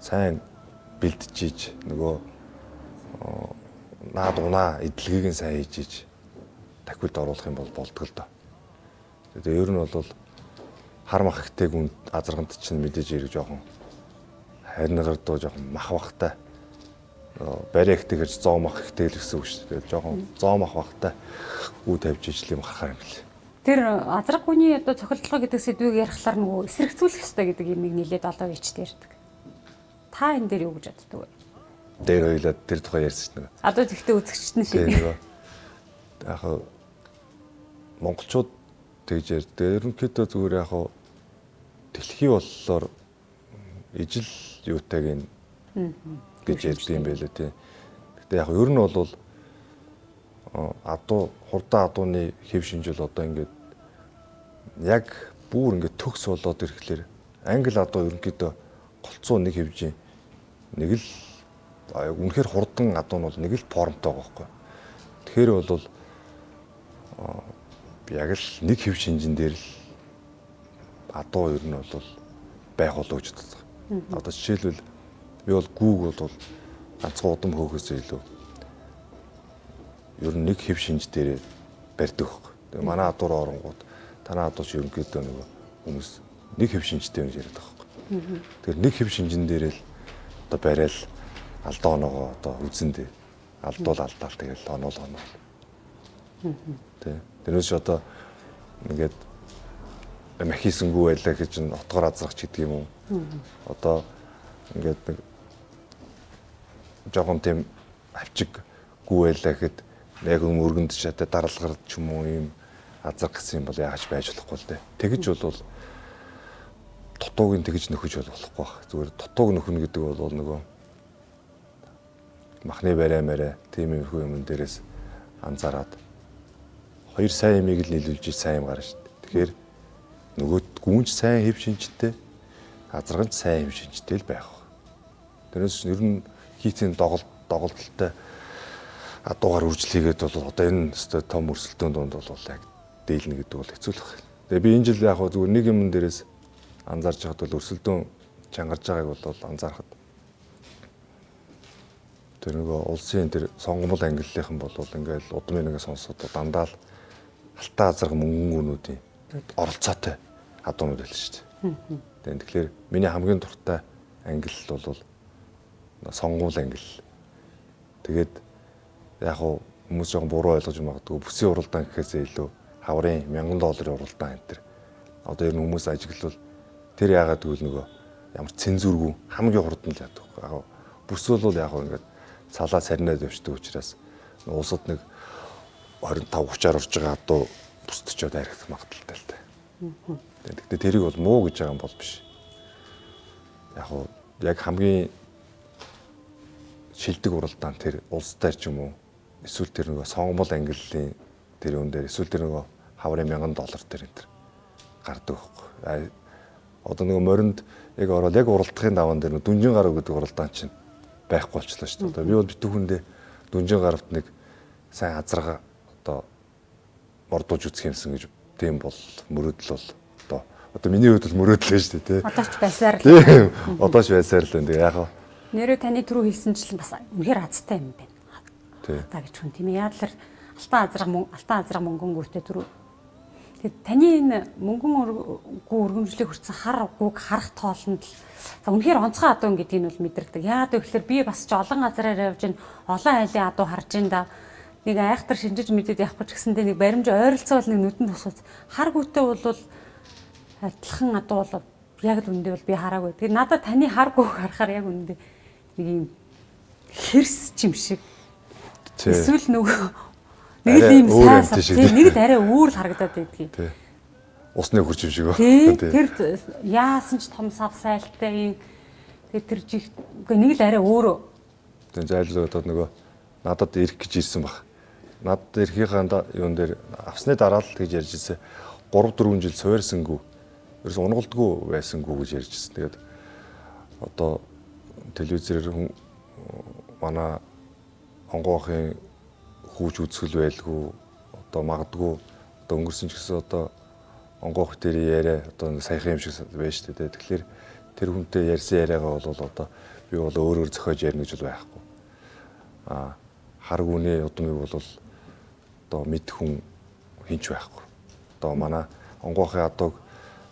сайн бэлтжиж нөгөө наад унаа эдлэгийг нь сайн хийж иж тахилд оруулах юм бол болдгоо л доо. Тэгээ ер нь бол хар мах ихтэй гүн азарганд чинь мэдээж хэрэг жоохон харингаар дуу жоохон мах бахтай барай ихтэй гэж зоо мах ихтэй л гэсэн үг шүү дээ. Жоохон зоо мах бахтай үе тавьж ижил юм харахаар юм лээ. Тэр азраг гүний одоо цохилдлого гэдэг сэдвийг ярихлаар нөгөө эсрэгцүүлэх ёстой гэдэг юмыг нэлээд олон ичд ярьдаг. Та энэ дээр юу гэж боддог вэ? Дээр хоёлаа тэр тухай ярьсан шүү дээ. Одоо тэгтээ үзэгчд нь Тэгээ шиг. нөгөө яг Монголчууд тэгж ярьдаг. Ерөнхийдөө зүгээр яг хуу дэлхий боллоор ижил юутайг нь гэж ярьдаг юм байлээ тий. Гэтэ яг ер нь бол адуу хурдан адууны хэв шинжил одоо ингээд яг бүр ингээд төгс болоод ирэхлээр англи адуу ерөнхийдөө голцоо нэг хэвжийн нэг л үнэхээр хурдан адуу нь бол нэг л формтой байгаа байхгүй. Тэгэхээр бол яг л нэг хэв шинжин дээр л адуу ер нь бол байх болов гэж боддог. Одоо жишээлбэл би бол гүүг бол ганцхан удам хөөхөөс илүү ер нь нэг хэв шинж дээр барьдаг байхгүй. Тэгээ манай адуур оронгууд танай адуу ч ерөнхийдөө нөгөө хүмүүс нэг хэв шинжтэй юм яриад байгаа байхгүй. Тэгэхээр нэг хэв шинжин дээр л одоо барайл алдаа оноогоо одоо үзэндээ алдуул алдаал тэгэл оноол оноол. Тэ. Тэрнээс одоо ингээд махисэнгүү байлаа гэж нь отгор азрах ч гэдэг юм уу. Одоо ингээд нэг жоохон тийм авчиг гүү байлаа гэхэд яг өргөнд шатаа даралгар ч юм уу ийм азрах гэсэн юм бол яагаад байж болохгүй л дээ. Тэгэж бол дутууг нь тэгж нөхөж бол болохгүй бах. Зүгээр дутууг нөхнө гэдэг бол нөгөө махны барай марай тийм юмхүү юмн дээрээс анзаараад хоёр сайн юмыг л нийлүүлж сайн юм гарна шүү дээ. Тэгэхээр нөгөө гүнж сайн хэв шинжтэй азарганч сайн хэв шинжтэй л байх. Тэрнээс ер нь хийцийн доголдолтой адуугаар үржил хийгээд бол одоо энэ өстой том өрсөлдөөн дунд бол яг дийлнэ гэдэг бол хэцүү л байна. Тэгээ би энэ жил яг зүгээр нэг юмн дээрээс анзаарч байхад бол өрсөлдөөн чангарч байгааг бол анзаархад тэр нөгөө улсын тэр сонгомол ангиллынхан бол ингээл удмын нэг сонсоход дандаа л алтан азарга мөнгөнгүүнүүдийн оролцоотой адуунууд байл шүү дээ. Тэгэхээр миний хамгийн дуртай ангиллал бол сонгуул ангиллал. Тэгээд яг хуу хүмүүс жоохон буруу ойлгож магадгүй бүсийн уралдаан гэхээсээ илүү хаврын $1000 уралдаан энэ төр. Одоо ер нь хүмүүс ажиглавал тэр яагаад гэвэл нөгөө ямар цензургүй хамгийн хурдан л яадаг. Яг бүс бол яг ингээд салаа сарнаад явждаг учраас улсад нэг 25 30-аар орж байгаа адуу бусдчод архих магадлалтай л дээ. Тэгэхдээ тэрийг бол муу гэж байгаа юм бол биш. Яг уу яг хамгийн шилдэг уралдаан тэр улс дээр ч юм уу эсвэл тэр нөгөө сонгомол ангиллын тэр юм дээр эсвэл тэр нөгөө хаврын $1000 дээр энэ төр гардаг байхгүй. Одоо нөгөө моринд яг ороод яг уралдахын даваан дээр дүнжин гарав гэдэг уралдаан чинь байхгүй болчлоо шүү дээ. Одоо би бол битүүхэндээ дүнжин гаравт нэг сайн азарга одоо мордууж үзэх юмсан гэж тийм бол мөрөөдөл бол одоо миний хувьд бол мөрөөдөл шүү дээ тий. Одоо ч байсаар л. Одоо ч байсаар л байна. Тэгээ яг нэрээ таны түрүү хэлсэнчлэн бас үнэхээр азтай юм байна. Тий. Та гэж хүн тийм ээ. Яг л алтан азарга мөнгөн гүртэй түрүү. Тэгээд таны энэ мөнгөн гүү өргөмжлийг хүртсэн хар гүг харах тоолонд л за үнэхээр онцгой адуу гэдгийг нь бол мэдэрдэг. Яагаад гэвэл би бас ч олон газараар явж ин олон айлын адуу харж ин да. Нэг айхтар шинжиж мэдээд явахгүй ч гэсэндээ нэг баримж ойролцоол нэг нүдэнд тусууц. Хар гүтэй бол адилхан адуу бол яг л үндэ бол би хараагүй. Тэгээд надад таны хар гүг харахаар яг үндэ нэг юм хэрс юм шиг. Эсвэл нөгөө нэг л ийм сайн тийм нэг л арай өөр л харагдаад байдгийг. Тий. Усны хурц юм шиг үү. Тэр яасан ч том сав сайлтай юм. Тэгээд тэр жих үгүй нэг л арай өөрөө. Тийм зайлшгүй одоо нөгөө надад ирэх гэж ирсэн баг. Надад ирэхийнхаа юун дээр авсны дараа л тэгж ярьж ирсэн. 3 4 жил суурьсангүй. Ерөөс унгалдгүй байсангүй гэж ярьж ирсэн. Тэгээд одоо телевизээр манай онгоохын хүүч үзгэл байлгүй одоо магадгүй одоо өнгөрсөн ч гэсэн одоо онгоох дээр яриа одоо нэг саяхан юм шиг байна шүү дээ. Тэгэхээр тэр хүнтэй ярьсан яриагаа бол одоо би бол өөрөөр зохиож ярина гэж бол байхгүй. Аа хар гүний удмыг бол одоо мэд хүн хинч байхгүй. Одоо манай онгоохын адууг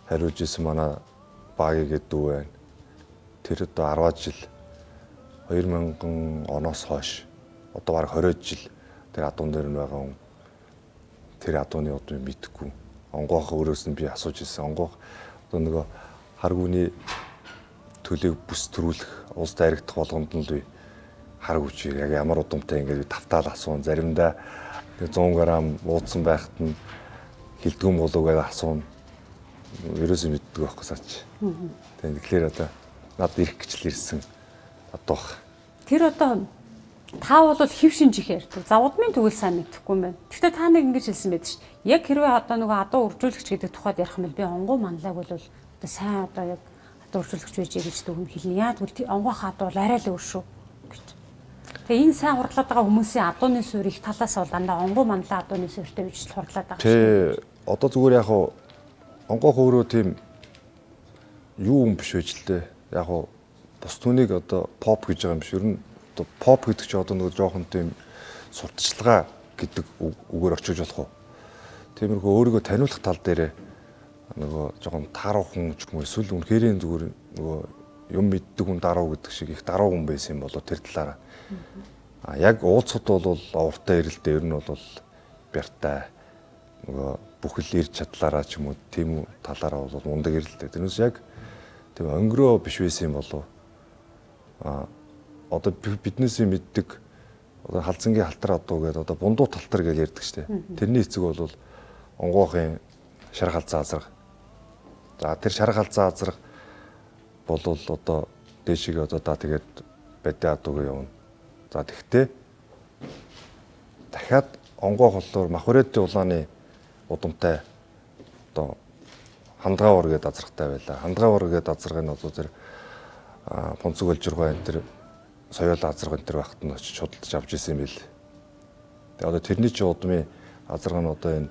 хариулж исэн манай баги гэдэг дүү байна. Тэр одоо 10 жил 2000 оноос хойш одоо бараг 20 жил тэр адуун дээр нь байгаа хүн тэр адууны удмыг мэдэхгүй. Онгоох өөрөөс нь би асууж ирсэн. Онгоох одоо нөгөө хар гүний төлөг бүс төрүүлэх улс дайрагдах болгонд нь л би хар гүч яг ямар удамтай ингээд би тавтаал асуун. Заримдаа 100 г уудсан байхад нь Хилдэгүн болов гэж асууна. Ерөөсөө мэддэг байхгүй саач. Тэгэхээр одоо надад ирэх гэж л ирсэн адуух. Тэр одоо та бол хэв шинж их ярьдаг. За удмын тэгвэл сайн мэдэхгүй юм байна. Гэхдээ та нэг ингэж хэлсэн байдаг шүү дээ. Яг хэрвээ одоо нөгөө адуу үржүүлэгч гэдэг тухайд ярих юм бол би онгоо манлайг бол одоо сайн одоо яг адуу үржүүлэгч байж гэж дүгнэ хэлнэ. Яа тэгвэл онгоох адуу бол арай л өөр шүү гэж. Тэгээ энэ сайн хурдлаад байгаа хүмүүсийн адууны суурь их талаас бол дандаа онгоо манлай адууны суурьтай биш л хурдлаад байгаа шүү. Тэ одоо зүгээр яг хуу онгоох өөрөө тийм юу юм биш байж л дээ. Яг хуу бус түүнийг одоо поп гэж байгаа юм биш. Ер нь одоо поп гэдэг чинь одоо нөгөө жоохон тийм сурталчилгаа гэдэг үгээр орчуулж болох уу? Тиймэрхүү өөрийгөө таниулах тал дээрээ нөгөө жоохон тааруухан ч юм уу эсвэл үнэхэрийн зүгээр нөгөө юм мэддэг хүн даруу гэдэг шиг их даруу хүн байсан юм болоо тэр талаараа. А яг уулзахад бол овртой эрэлдээ ер нь бол бяртай нөгөө бүхэл ирж чадлаараа ч юм уу тийм талаараа бол мундаг эрэлдээ. Тэрнээс яг тийм өнгөрөө биш байсан юм болов. А одоо биднээсээ мэддэг одоо халзангийн халтар адуу гэдэг одоо бундуу талтар гэж ярьдаг штеп. Тэрний эцэг бол онгоохын шар халзан азраг. За тэр шар халзан азраг бол одоо дээшгээ одоо да тэгээд бадиа адуугаа явна. За тэгтээ дахиад онгоох боллоор махврээдийн улааны удамтай одоо хандгаавар гэдэг азрагтай байлаа. Хандгаавар гэдэг азраг нь одоо тэр пунцэг өлжиргой энэ тэр соёол азраг энэ тэр багт нь очиж худалдаж авч исэн юм бил. Тэгээ одоо тэрний чи удмын азраг нь одоо энэ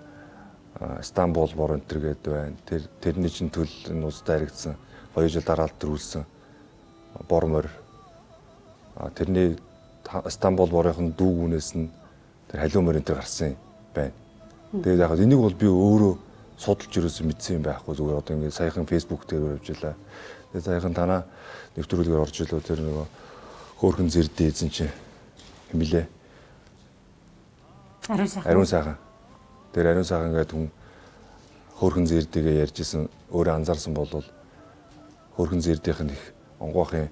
Стамбул бор энэ тэр гээд байна. Тэр тэрний чин төл энэ улсад харагдсан 2 жил дараалал төрүүлсэн бор морь. Тэрний Стамбул борын дүүгүнээс нь тэр халиу морь энэ тэр гарсан байна. Тэгээд яг энийг бол би өөрөө судалж ерөөсөө мэдсэн юм байхгүй, зүгээр одоо ингээд саяхан Facebook дээр явж илаа. Тэгээд саяхан танаа нэвтрүүлгээр орж илөө тэр нөгөө хөөхөн зэрдээ эзэн чинь хэмлээ. Ариун сайхан. Ариун сайхан. Тэр ариун сайхан гэдэг хүн хөөхөн зэрдэгээ ярьж исэн өөрөө анзаарсан бол хөөхөн зэрдийнх нь их онгоохын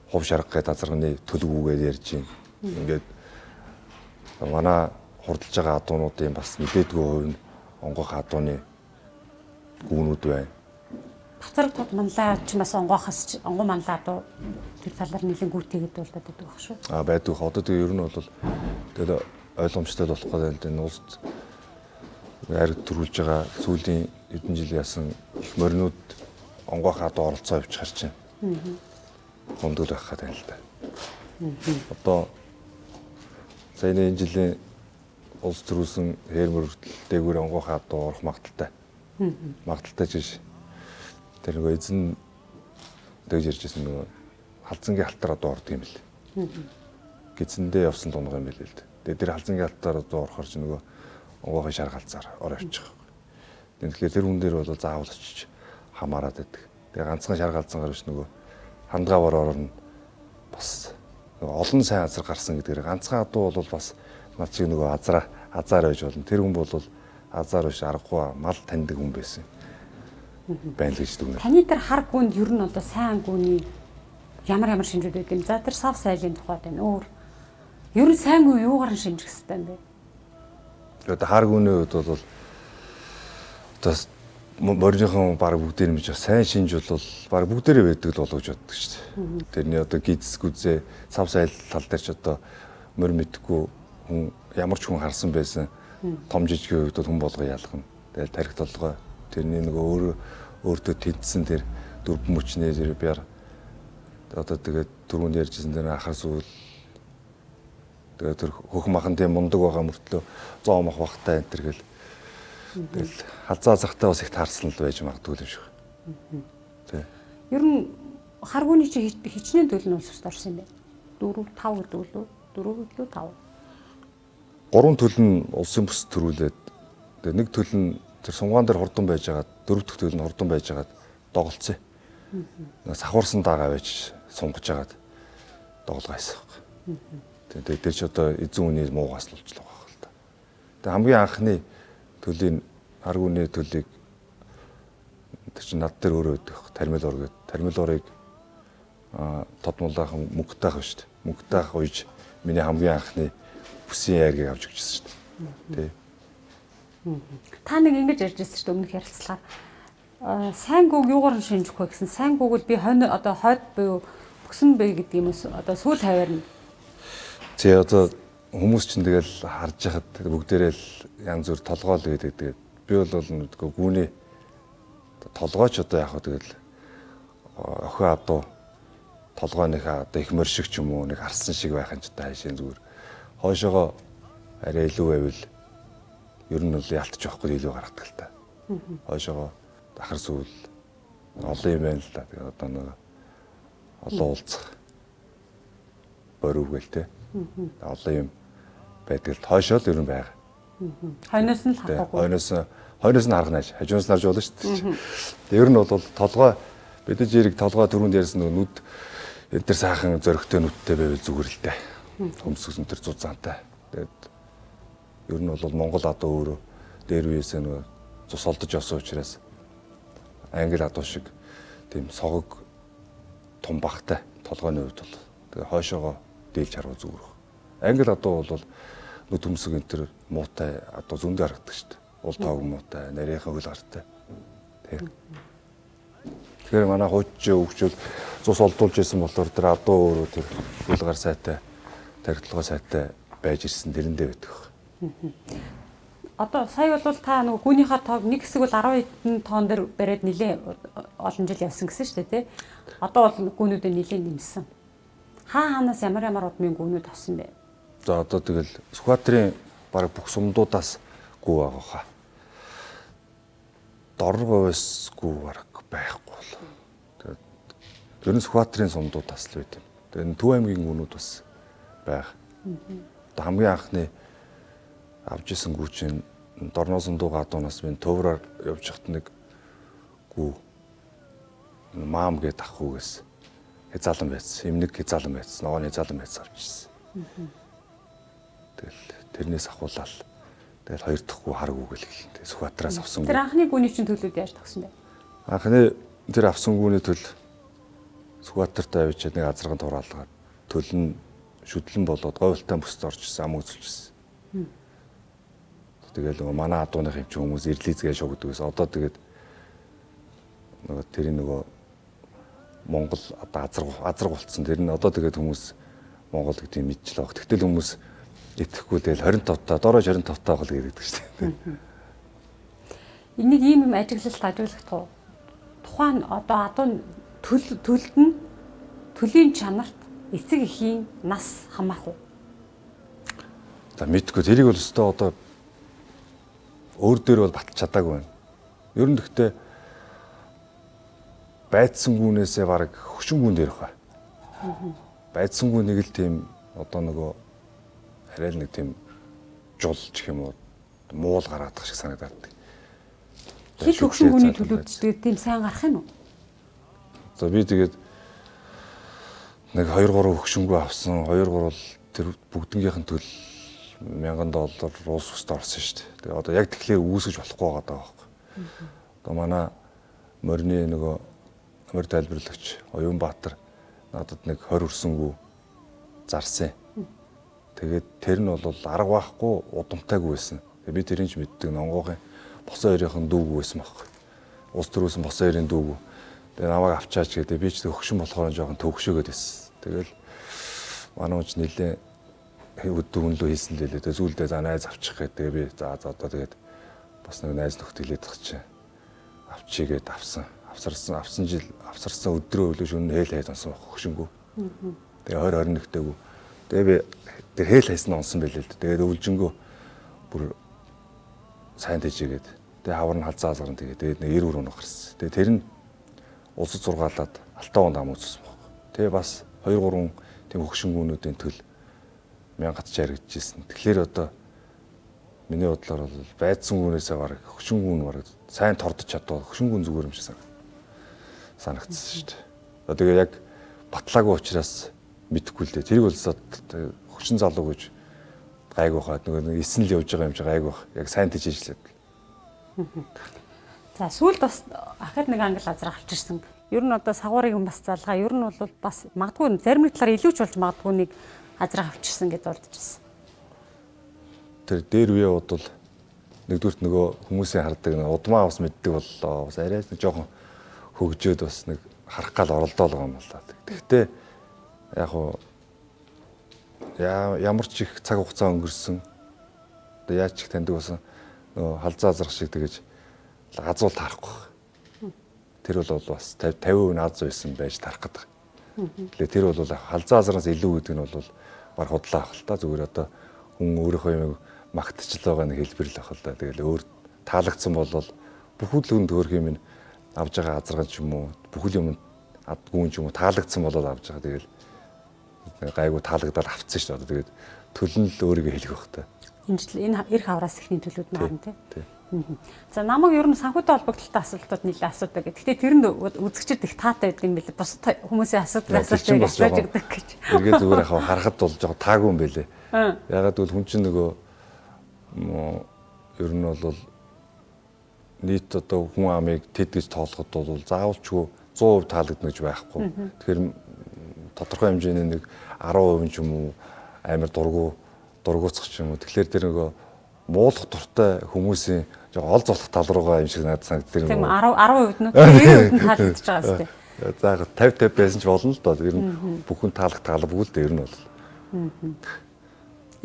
хувь шарга гэдэг азарганы төлөв үгээд ярьж байна. Ингээд манай хурдалж байгаа адуунуудын бас нилээдгүй хувь нь онгоох адууны гүүнүүд байна. Бацараг тод манлай ч бас онгоохос онгоо манлай адуу тэр талаар нэлээд гүйтээгээд дуулдаад байдаг баг шүү. А байдаг. Одоо тэгээ ер нь бол тэгэл ойлгомжтой болох гэдэг энэ улсд айраг төрүүлж байгаа сүүлийн хэдэн жил яасан их моринууд онгоох адуу оролцоо явчихар чинь. Гомдол байх гэдэг юм л да. Одоо саяны энэ жилийн улс төрүүлсэн хээр мөрөлдөл дээгүүр онгоох адуу орох магадaltaй. Магадaltaй ч тэр нөгөө эзэн дэж иржсэн нөгөө халзангийн халтар адуу ордог юм бэл. Гизэндээ явсан тунга юм бэл л дээ. Тэгээ тэр халзангийн халтар адуу орохоор чи нөгөө онгоохын шар галзаар ор явчих. Тэгэхээр тэр хүн дээр бол заавал очиж хамаарат байдаг. Тэгээ ганцхан шар галзангаар биш нөгөө хандгаавар орно бас нөгөө олон сайн азар гарсан гэдгээр ганцхан адуу бол бас над шиг нөгөө азар байж болно. Тэр хүн бол азар биш аргагүй мал таньдаг хүн байсан байна л гэж дүгнэ. Таны тэр хар гүнд ер нь одоо сайн гүний ямар ямар шинжүүд байд юм? За тэр сав сайлын тухайд байна. Өөр ер нь сайн гүн юугаар нь шинжих хэвээр юм бэ? Одоо хар гүний хувьд бол одоо мориныхон баг бүгдээр юм чинь сайн шинж бол баг бүгдээрээ байдаг л болов гэж боддог шүү дээ. Тэрний одоо гиз гүзээ сав сайл тал дээр ч одоо морь мэдхгүй хүн ямар ч хүн харсан байсан том жижигийн хувьд бол хүн болго ялгана. Тэгэл тарих толгой тэрний нөгөө өөртөө тэнцсэн тэр дөрвөн мөчний тэр бяр одоо тэгээд түрүүнд ярьжсэн тэр ахар сүүл тэгээд тэр хөх махан тийм мундаг байгаа мөртлөө зоо мах бахтай энэ төр гэл тэгэл халзаа азрахтай бас их таарсан л байж магадгүй юм шиг. Тэ. Ер нь харгууны чи хичнээн төл нь улс төст орсон юм бэ? 4 5 гэдэг үү? 4 гэдэг үү 5? 3 төл нь улсын бүс төрүүлээд тэгээ нэг төл нь тэр сунгаан дээр хурдан байж байгаад дөрөв дэх төл нь хурдан байж байгаад доголцсон. Сахуурсан дагаа байж сунгаж байгаад доголгоо хийсэн. Тэгээ тэр чи одоо эзэн үний муугаас л болчихлоо байх л та. Тэгээ хамгийн анхны төлийн аргууны төлийг тэр чинь над дээр өөрөө өгөх тармил уур гэдэг. Тармил уурыг тод мулаахан мөнгөтэйх шүү дээ. Мөнгөтэйх уйж миний хамгийн анхны бүсийн айргийг авч өгчсэн шүү дээ. Тэ. Та нэг ингэж ярьж ирсэн шүү дээ өмнөх ярилцлагаар. Сайн гүг юугаар нь шинжих вэ гэсэн. Сайн гүг бол би хойно одоо хойд буюу бөксөн бэй гэдэг юм уу одоо сүүл хаваар нь. Тий, одоо хүмүүс чинь тэгэл харж яхад бүгдээрээ л янз бүр толгой л гэдэг. Тэгээд би бол нөгөө гүүний толгойч одоо яг хөө тэгэл охин адуу толгойнхаа одоо их морь шиг ч юм уу нэг арсан шиг байх юм ч одоо хайшаа зүгээр. Хойшоогоо арай илүү байвал ер нь бол ялтч явахгүй илүү гаргадаг л та. Хойшоогоо дахар сүүл олон юм байна л да. Тэгээд одоо нэг олон уулзах борив гээл те. Олон юм байдаг л хойшоо л ер нь байгаа. Хойноос нь л харахгүй. Хойноос нь харах нааш. Хажуунаас нь харж болно шүү дээ. Ер нь бол толгой мэдээж хэрэг толгой түрүүнд ярьсан нөгөө нүд энэ төр сайхан зөрөгтэй нүдтэй байвал зүгээр л дээ. Хөмсгс энэ төр зузаантай. Тэгээд ер нь бол Монгол адуу өөрөө дээр үеэсээ нөгөө цус олдож явсан учраас англи адуу шиг тийм согог том багтай толгойн хувьд бол тэгээ хойшоогоо дийлж харвал зүгээр баг. Англи адуу бол нүд хөмсөг энэ төр муутай адуу зөндөө харагддаг шүү дээ. Уул тоог муутай, нарийнхан хөл гартай. Тийм. Тэгэхээр манай хуучин хөгжил цус олдуулж исэн болохоор тэр адуу өөрөө тэр хөл гар сайтай, тархитлагаа сайтай байж ирсэн тэрэндээ байдаг. Одоо сая бол та нөгөө гүнийхээ тоог нэг хэсэг бол 10 хэдэн тоон дээр бариад нилээ олон жил явсан гэсэн шүү дээ, тий. Одоо бол гүнүүдээ нилээ нэмсэн. Хаа хаанаас ямар ямар удмын гүнүүд авсан бэ? За одоо тэгэл Сүхбаатарын бараг бүх сумдуудаас гүү байгаа хаа. Дорн говьос гүү бараг байхгүй бол. Тэгээд ер нь Сүхбаатарын сумдуудаас л байт юм. Тэгээд Төв аймгийн гүүнүүд бас байх. Одоо хамгийн анхны авч исэн гүү чинь Дорноо сундууга адуунаас минь төвраар явж хат нэг гүү маам гээд ах хүүгээс хязаалан байцсан. Эмнэг хязаалан байцсан. Ногооны хязаалан байцсан авчихсан. Тэгэл тэрнээс ахуулаад тэгэл хоёр дахь гүү хар гүү гэл хэлнэ. Тэгээ Сүхбаатараас авсан гүү. Тэр анхны гүүний чинь төлүүд яаж тогсон бэ? Анхны тэр авсан гүүний төл Сүхбаатарт авчиад нэг азарган тураалгаад төл нь шүдлэн болоод говьлтай бүст орж ирсэн, ам үзүүлчихсэн. Тэгэл нөгөө манай адууных юм чи хүмүүс ирлизгээ шугдаг гэсэн. Одоо тэгээд нөгөө тэрийн нөгөө Монгол одоо азарга болцсон. Тэр нь одоо тэгээд хүмүүс Монгол гэдгийг мэдчихлээ баг. Тэгтэл хүмүүс итгэхгүй тэгэл 25 та дорож 25 та гол гэдэг шүү дээ. Энийг ийм юм ажиглалт ажиглах туу. Тухайн одоо адуу төлд нь төлийн чанарт эцэг эхийн нас хамаах уу? За мэдгүй тэрийг бол өстой одоо өөр дээр бол баталж чадаагүй байна. Ер нь гэхдээ байцсан гүнээсээ бараг хөшин гүн дээр бай. Байцсан гүн нэг л тийм одоо нөгөө арай л нэг тийм жул ч гэх юм уу муул гаргадаг шиг санагдаад. Хил хөгшин гүний төлөвд тэгээд тийм сайн гарах юм уу? За би тэгээд нэг 2 3 хөгшингүү авсан. 2 3 тэр бүгднгийнх нь төл $1000 уус устд орсон шүү дээ. Тэгээ одоо яг тэгэхээр үүсгэж болохгүй байгаа даа байхгүй. Одоо манай морины нөгөө морь тайлбарлагч Оюунбаатар надад нэг 20 өрсөнгүү зарсан. Тэгээд тэр нь бол арга байхгүй удамтайгүй байсан. Тэгээ би тэрийг ч мэддэг нонгоогын босон хоёрын дүүгүй байсан байхгүй. Улс төрөөсөн босон хоёрын дүүгүй. Тэгээ намайг авчаач гэдэг би ч хөгшин болохоор жоохон төвхшөөгөөд байсан. Тэгэл манай хүн ч нэлээ өдөө үнлөө хийсэн лээ. Тэгээ зүйлдээ за найз авчих гэдэг. Тэгээ би за за одоо тэгээд бас нэг найз нөхд хэлээд тах чинь авчий гээд авсан. Авсарсан авсан жил авсарсан өдрөө өглөө шөнө хээл хайж онсон байх хөгшингүү. Тэгээ 20 21-тэйгүү. Тэгээ би тэр хээл хайсан онсон байлээ л дээ. Тэгээд өвлжөнгөө бүр сайн тэжээгээд тэгээ хавар нь халзаа азгарн тэгээ тэгээд нэг 90 өрөө гарсан. Тэгээ тэр нь улсад зургаалаад алтан онд ам үзсэн баг. Тэгээ бас 2 3 тийм хөгшингүүнүүдийн төл 1000 жаргажсэн. Тэгэхээр одоо миний бодлоор бол байцсан гүнээсээ бараг хөгшин гүн бараг сайн тордож чадвал хөгшин гүн зүгээр юм шиг санагдсан шүү дээ. Одоо тэгээ яг батлаагүй учраас мэдэхгүй л дээ. Тэрийг бол хөгшин залуу гэж гайгүй хаад нөгөө эсэн л явж байгаа юм чи гайгүй бах. Яг сайн тэжээжлээ. За сүүлд бас ахад нэг англи азар авчирсан. Ер нь одоо сагуурыг бас залгаа. Ер нь бол бас магадгүй зарим нэг талаар илүү ч болж магадгүй нэг азар авчирсан гэдээ болдчихсон. Тэр дээр үе бодвол нэгдүгürt нөгөө хүмүүсийн хардаг нэг удмаа бас мэддэг боллоо. Бас арай нэг жоохон хөгжөөд бас нэг харах гал оролдоол байгаа юм байна. Тэгэхдээ яг уу ямар ч их цаг хугацаа өнгөрсөн. Одоо яаж ч их таньдаг болсон нөгөө халзаа азрах шиг тэгэж азуул таарахгүй. Тэр бол бас 50 50% нь аз байсан байж тарах гэдэг. Тэгэхээр тэр бол халзаа азраас илүү гэдэг нь бол баг худлаа ах л та. Зүгээр одоо хүн өөрийнхөө юмыг магтчихл байгаа нэг хэлбэр л ах л да. Тэгэл өөр таалагдсан бол бүхэл хүн төөрх юм авж байгаа азарган ч юм уу бүхэл юм адгүүн ч юм уу таалагдсан бол авж байгаа. Тэгэл гайгүй таалагдаад авцсан шүү дээ. Тэгээд төлн л өөрийгөө хэлэх бах та. Энэ жил энэ эрх авраас эхний төлүүд нь харна тий. За намайг ер нь санхүүтэй холбогдлолтой асуултууд нэлээд асуудаг. Гэхдээ тэр нь үзэгчид их таатай байдаг юм билээ. Бусад хүмүүсийн асуудал асуултыг асууж өгдөг гэж. Эргээ зүгээр яг харахад бол жоохон таагүй юм байлээ. Ягаад гэвэл хүн чинь нөгөө ер нь бол нийт одоо хүн амыг тэд гэж тоолоход бол заавалчгүй 100% таалагдана гэж байхгүй. Тэгэхээр тодорхой хэмжээний нэг 10% ч юм уу амар дургуутсах ч юм уу. Тэгэхээр тэр нөгөө муулах дуртай хүмүүсийн жоо ол золох тал руугаа юм шиг надад санагддаг юм. Тийм 10% нь 90% нь таалагдж байгаа зү. За 50 50 байсан ч болно л доо. Ер нь бүхэн таалах таалбгүй л дээ ер нь бол.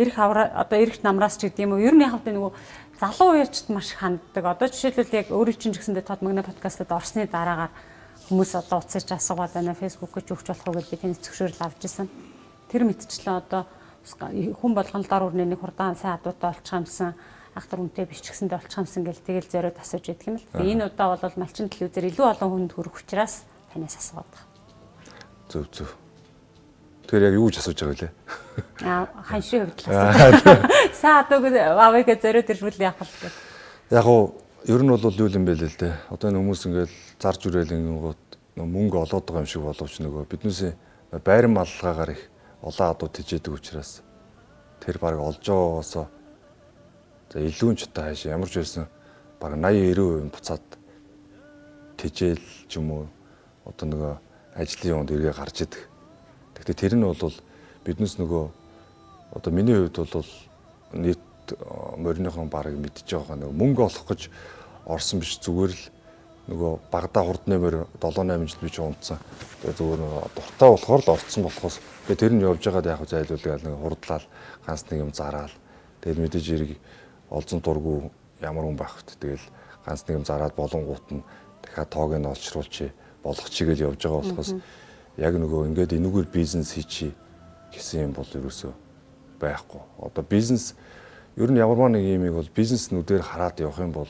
Ирэх авраа одоо ирэх намраас ч гэдэм юм уу. Ер нь яг л нөгөө залуу үеэрчд маш их ханддаг. Одоо жишээлбэл яг өөрийн чинь ч гэсэндээ тод магна подкастад орсны дараагаар хүмүүс одоо утсаж асуугаад байна. Facebook-д ч өгч болох уу гэж би таны зөвшөөрөл авч исэн. Тэр мэтчлэн одоо хүн болгон л дор үрний нэг хурдан сайн адуутай болчих юмсан, ахтар үнэтэй биш ч гэсэндээ болчих юмсан гэл тэгэл зориуд асууж идэх юм л. Тэгээ энэ удаа бол малчин телевизээр илүү олон хүнд хүрэх учраас танаас асууад байгаа. Зөв зөв. Тэгэхээр яг юу гэж асууж байгаа вэ? Аа ханшийн хувьд л асууж. Сайн адууг авъя гэж зориуд ирвэл яах вэ? Яг уу ер нь бол юу юм бэ л дээ. Одоо энэ хүмүүс ингээл зарж үрээл ингэнгүүт мөнгө олоод байгаа юм шиг боловч нөгөө биднээсээ байран малгаагаар их олон адуу тижээдэг учраас тэр баг олж байгаагаасаа за илүү ч одоо хайш ямар ч байсан баг 80 90% буцаад тижээл ч юм уу одоо нөгөө ажлын юунд эргээ гарч идэг. Гэхдээ тэр нь бол биднес нөгөө одоо миний хувьд бол нийт мориныхон барыг мэдж байгаа нөгөө мөнгө олох гэж орсон биш зүгээр л нөгөө багада хурдны морь 7 8 жил би ч унтсан. Тэгээ зүгээр нөгөө дуртай болохоор л орцсон болохоос тэгээ тэр нь явж байгаад яг зайлуулгаад нэг хурдлал ганц нэг юм зараал. Тэгэл мэдээж хэрэг олзон дургу ямар хүн байх вэ? Тэгэл ганц нэг юм зараад болонгууд нь дахиад тоог нь олчруулчих болгочих гэж явж байгаа болохоос яг нөгөө ингээд энүүгээр бизнес хийчи гэсэн юм бол ерөөсөө байхгүй. Одоо бизнес ер нь ямарваа нэг юмыг бол бизнеснүүдээр хараад явах юм бол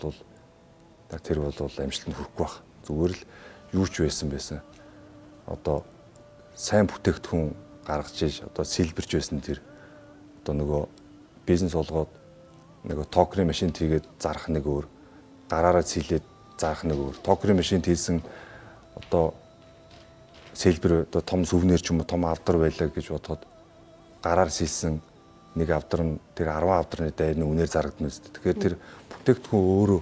тэр бол амжилтанд хүрэхгүй байх. Зүгээр л юу ч байсан байсан. Одоо сайн бүтээгдэхүүн гаргаж иж одоо сэлбэрч байсан тэр одоо нөгөө бизнес болгоод нөгөө токерын машин тийгээд зарах нэг өөр, гараараа сэлээд зарах нэг өөр. Токерын машин тийсэн одоо сэлбэр одоо том сүвнэр ч юм уу том авдар байлаа гэж бодоход гараар сэлсэн нэг авдар нь тэр 10 авдарны дайрны үнээр зарагдана үст. Тэгэхээр тэр бүтээгдэхүүн өөрөө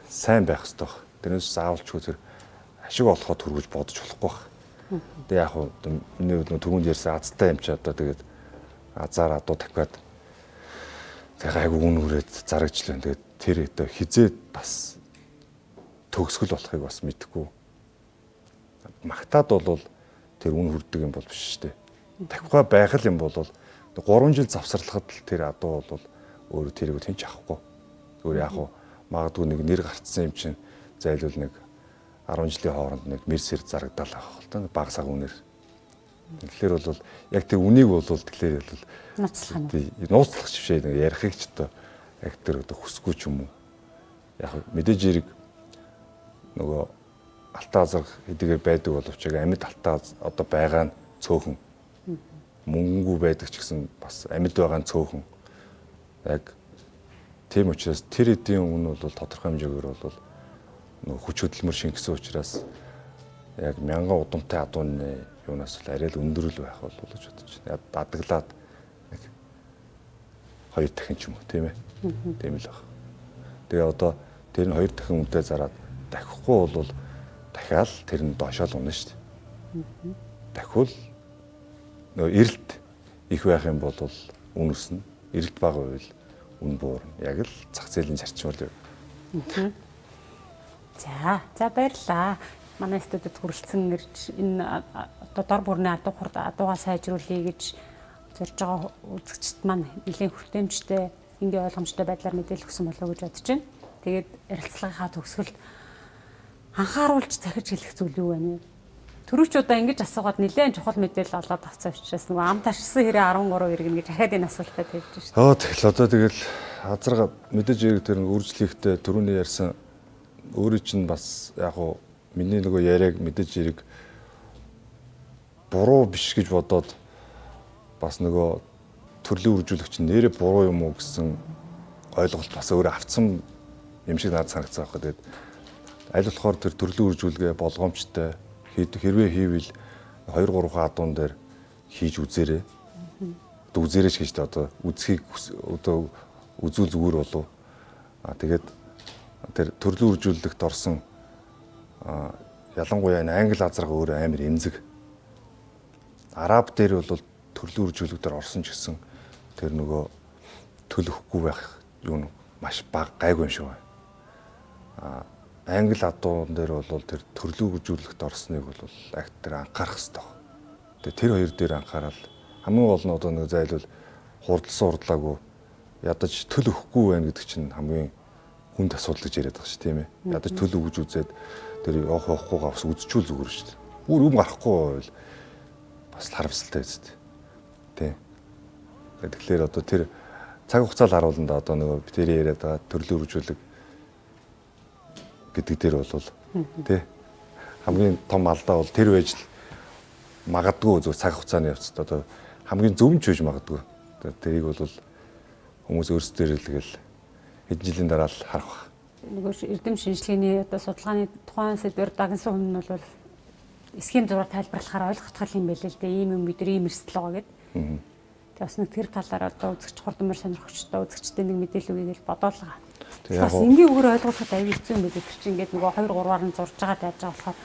сайн байх ёстой баг. Тэрнээс заавалчгүй тэр ашиг олоход хүргэж бодож болохгүй баг. Тэгээ яг хуу миний хувьд түрүүнд ярьсан азтай юм чи одоо тэгээд азар адуу тавхиад тэгээ айгу үн хүрээд зарагчлаа. Тэгээд тэр одоо хизээ бас төгсгөл болохыг бас мэдэхгүй. Магтаад бол тэр үн хүрдэг юм бол биш шүү дээ. Тавхиа байх л юм бол 3 жил завсарлахад л тэр адуу бол өөрөө тэрийг тэнч авахгүй. Зүгээр яг хуу магадгүй нэг нэр гарцсан юм чинь зайлуул нэг 10 жилийн хооронд нэг мэр сэр зарагдаал авах л та баг саг үнээр. Тэгэхээр бол яг тэр үнийг бол тэгэхээр бол нууцлах юм. Нууцлах ч бишээ нэг ярихыг ч одоо яг тэр одоо хүсгүй ч юм уу. Яг мэдээж хэрэг нөгөө алтаа азарх хэдийгээр байдаг боловч яг амьд алтаа одоо байгаа нь цөөхөн. Мөнгөнгүй байдаг ч гэсэн бас амьд байгаа нь цөөхөн. Яг тийм учраас тэр эдийн үн бол тодорхой хэмжээгээр бол нөгөө хүч хөдөлмөр шингэсэн учраас яг мянган удамтай адууны юунаас л арай л өндөр л байх болов уу гэж бодож байна. Дадаглаад нэг 2 дахин ч юм уу тийм ээ. Тийм л баг. Тэгээ одоо тэр нь 2 дахин үнэтэй зараад дахихгүй бол дахиад тэр нь доошоо л унана шүү дээ. Дахиул нөгөө эрэлт их байх юм бол үн өснө. Эрэлт бага байвал Үн буурна. Яг л зах зээлийн зарчим бол юу. За, за баярлалаа. Манай студид хүрэлцэн ирж энэ одоо дор бүрний адуу хурд адуугаа сайжруулъя гэж зорж байгаа үзэгчд маань нэлийн хүртээмжтэй, энгийн ойлгомжтой байдлаар мэдээлэл өгсөн болов уу гэж бодож байна. Тэгээд ярилцлагынхаа төгсгөлд анхааруулж захиж хэлэх зүйл юу байна вэ? Түрүүч удаа ингэж асуугаад нэлээд чухал мэдээлэл олоод авсан учраас нөгөө ам таршсан хэрэг 13 иргэнэ гэж дахиад энэ асуултаа тавьж байна. Аа тэгэл одоо тэгэл азарга мэдээж хэрэг тэр үржлэхтэй түрүүний ярьсан өөрөө чинь бас яг уу миний нөгөө яриаг мэдээж хэрэг буруу биш гэж бодоод бас нөгөө төрлийн үржүүлэгч нэрээ буруу юм уу гэсэн ойлголт бас өөрөө авцсан юм шиг надад санагдсан байхгүй. Тэгээд аль болохоор тэр төрлийн үржүүлгээ болгоомжтой хэрвээ хийвэл 2 3 адуун дээр хийж үзээрэй. Одоо үзээрэй ч гэж тэ одоо үзхийг одоо үзүүл зүгээр болов. А тэгээд тэр төрлийн үржүүлэлт орсон ялангуяа энэ англи азарга өөр амар эмзэг. Араб дээр бол төрлийн үржүүлэлтээр орсон ч гэсэн тэр нөгөө төлөхгүй байх юу маш бага гайгүй юм шиг байна. А англи адуун дээр бол тэр төрлийн үржүүлэлт орсныг бол агт дээр анхаарах хэрэгтэй байна. Тэгээ тэр хоёр дээр анхаарал хамгийн гол нь одоо нэг зайлвал хурдлсан хурдлаагүй ядаж төл өгөхгүй байна гэдэг чинь хамгийн хүнд асуудал гэж яриад байгаа шүү тийм ээ. Ядаж төл өгж үзээд тэр явах явахгүйгаа бас үзчихвэл зүгээр шүү дээ. Бүр юм гарахгүй байвал бас харамсалтай биз дээ. Тий. Тэгэхээр одоо тэр цаг хугацаал харуулна да одоо нөгөө би тэр яриад байгаа төрлийн үржүүлэг гэдэг дээр бол тий хамгийн том алдаа бол тэр байж л магадгүй зөв цаг хугацааны явцад одоо хамгийн зөв нь ч байж магадгүй. Тэрийг бол хүмүүс өөрсдөө л тэгэл хэдэн жилийн дараа л харах байх. Нөгөө эрдэм шинжилгээний одоо судалгааны тухайн сэдвээр дагнсан хүн нь бол схем зураар тайлбарлахаар ойлгохдох юм байл л дээ. Ийм юм бид нар ийм эрсдэл байгаа гэд. Тэгээ бас нэг тэр талаар одоо үзэгч хурдмар сонирхогчтой үзэгчтэй нэг мэдээлэл өгье гэж бодоолгаа. Бас энгийн үгээр ойлгуулахад аюу хэцүү юм байл тэр чинь ингээд нөгөө 2 3-аар нь зурж байгаа яаж байгаа болохоор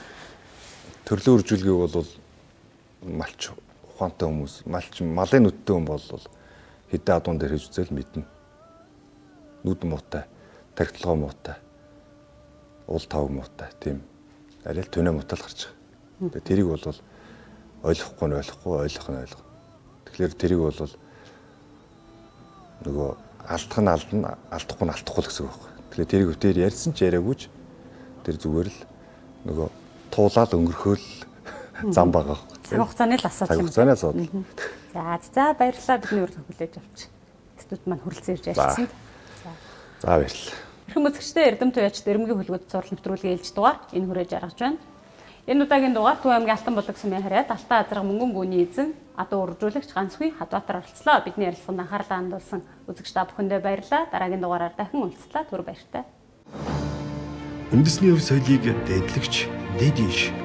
төрлийн үржүүлгийг бол малч ухаантай хүмүүс, малч малын нүдтэй хүн бол хэдэн адуун дээр хийж үзэл мэднэ. Нүд муутай, тархитолгой муутай, уул тав муутай тийм арай л түнэ муутай л гарч байгаа. Тэгээ тэрийг бол ойлгохгүй нь ойлгохгүй, ойлгох нь ойлгоно. Тэгэхээр тэрийг бол нөгөө алдах нь алдна, алдахгүй нь алдахгүй л гэсэн үг байхгүй. Тэгэхээр тэрийг өтөр ярьсан ч яриаггүй ч тэр зүгээр л нөгөө туулаад өнгөрөхөөл зам байгаа байхгүй. Цаг хугацааны л асуудал. Цаг хугацааны асуудал. За за баярлалаа бидний урд хүлээж авч. Студ маань хүрэлцэн ирж ажилласан. За баярлалаа. Эрхэм үзэгчдээ Эрдэм туяач дэрмгийн хүлгүүд зурлал нэвтрүүлгийн ээлж дугаар энэ хүрээж аргаж байна. Энэ удаагийн дугаар Төв аймгийн Алтан булаг сумын хараад Алтан азарга мөнгөн гүний эзэн адуу үржүүлэгч Ганцгүй Хадбаатар оролцлоо. Бидний ярилцлаганд анхаарлаа хандуулсан үзэгч та бүхэндээ баярлалаа. Дараагийн дугаараар дахин уулзлаа. Түр баяртай. Үндэсний өв соёлыг дээдлэгч Дэдиш.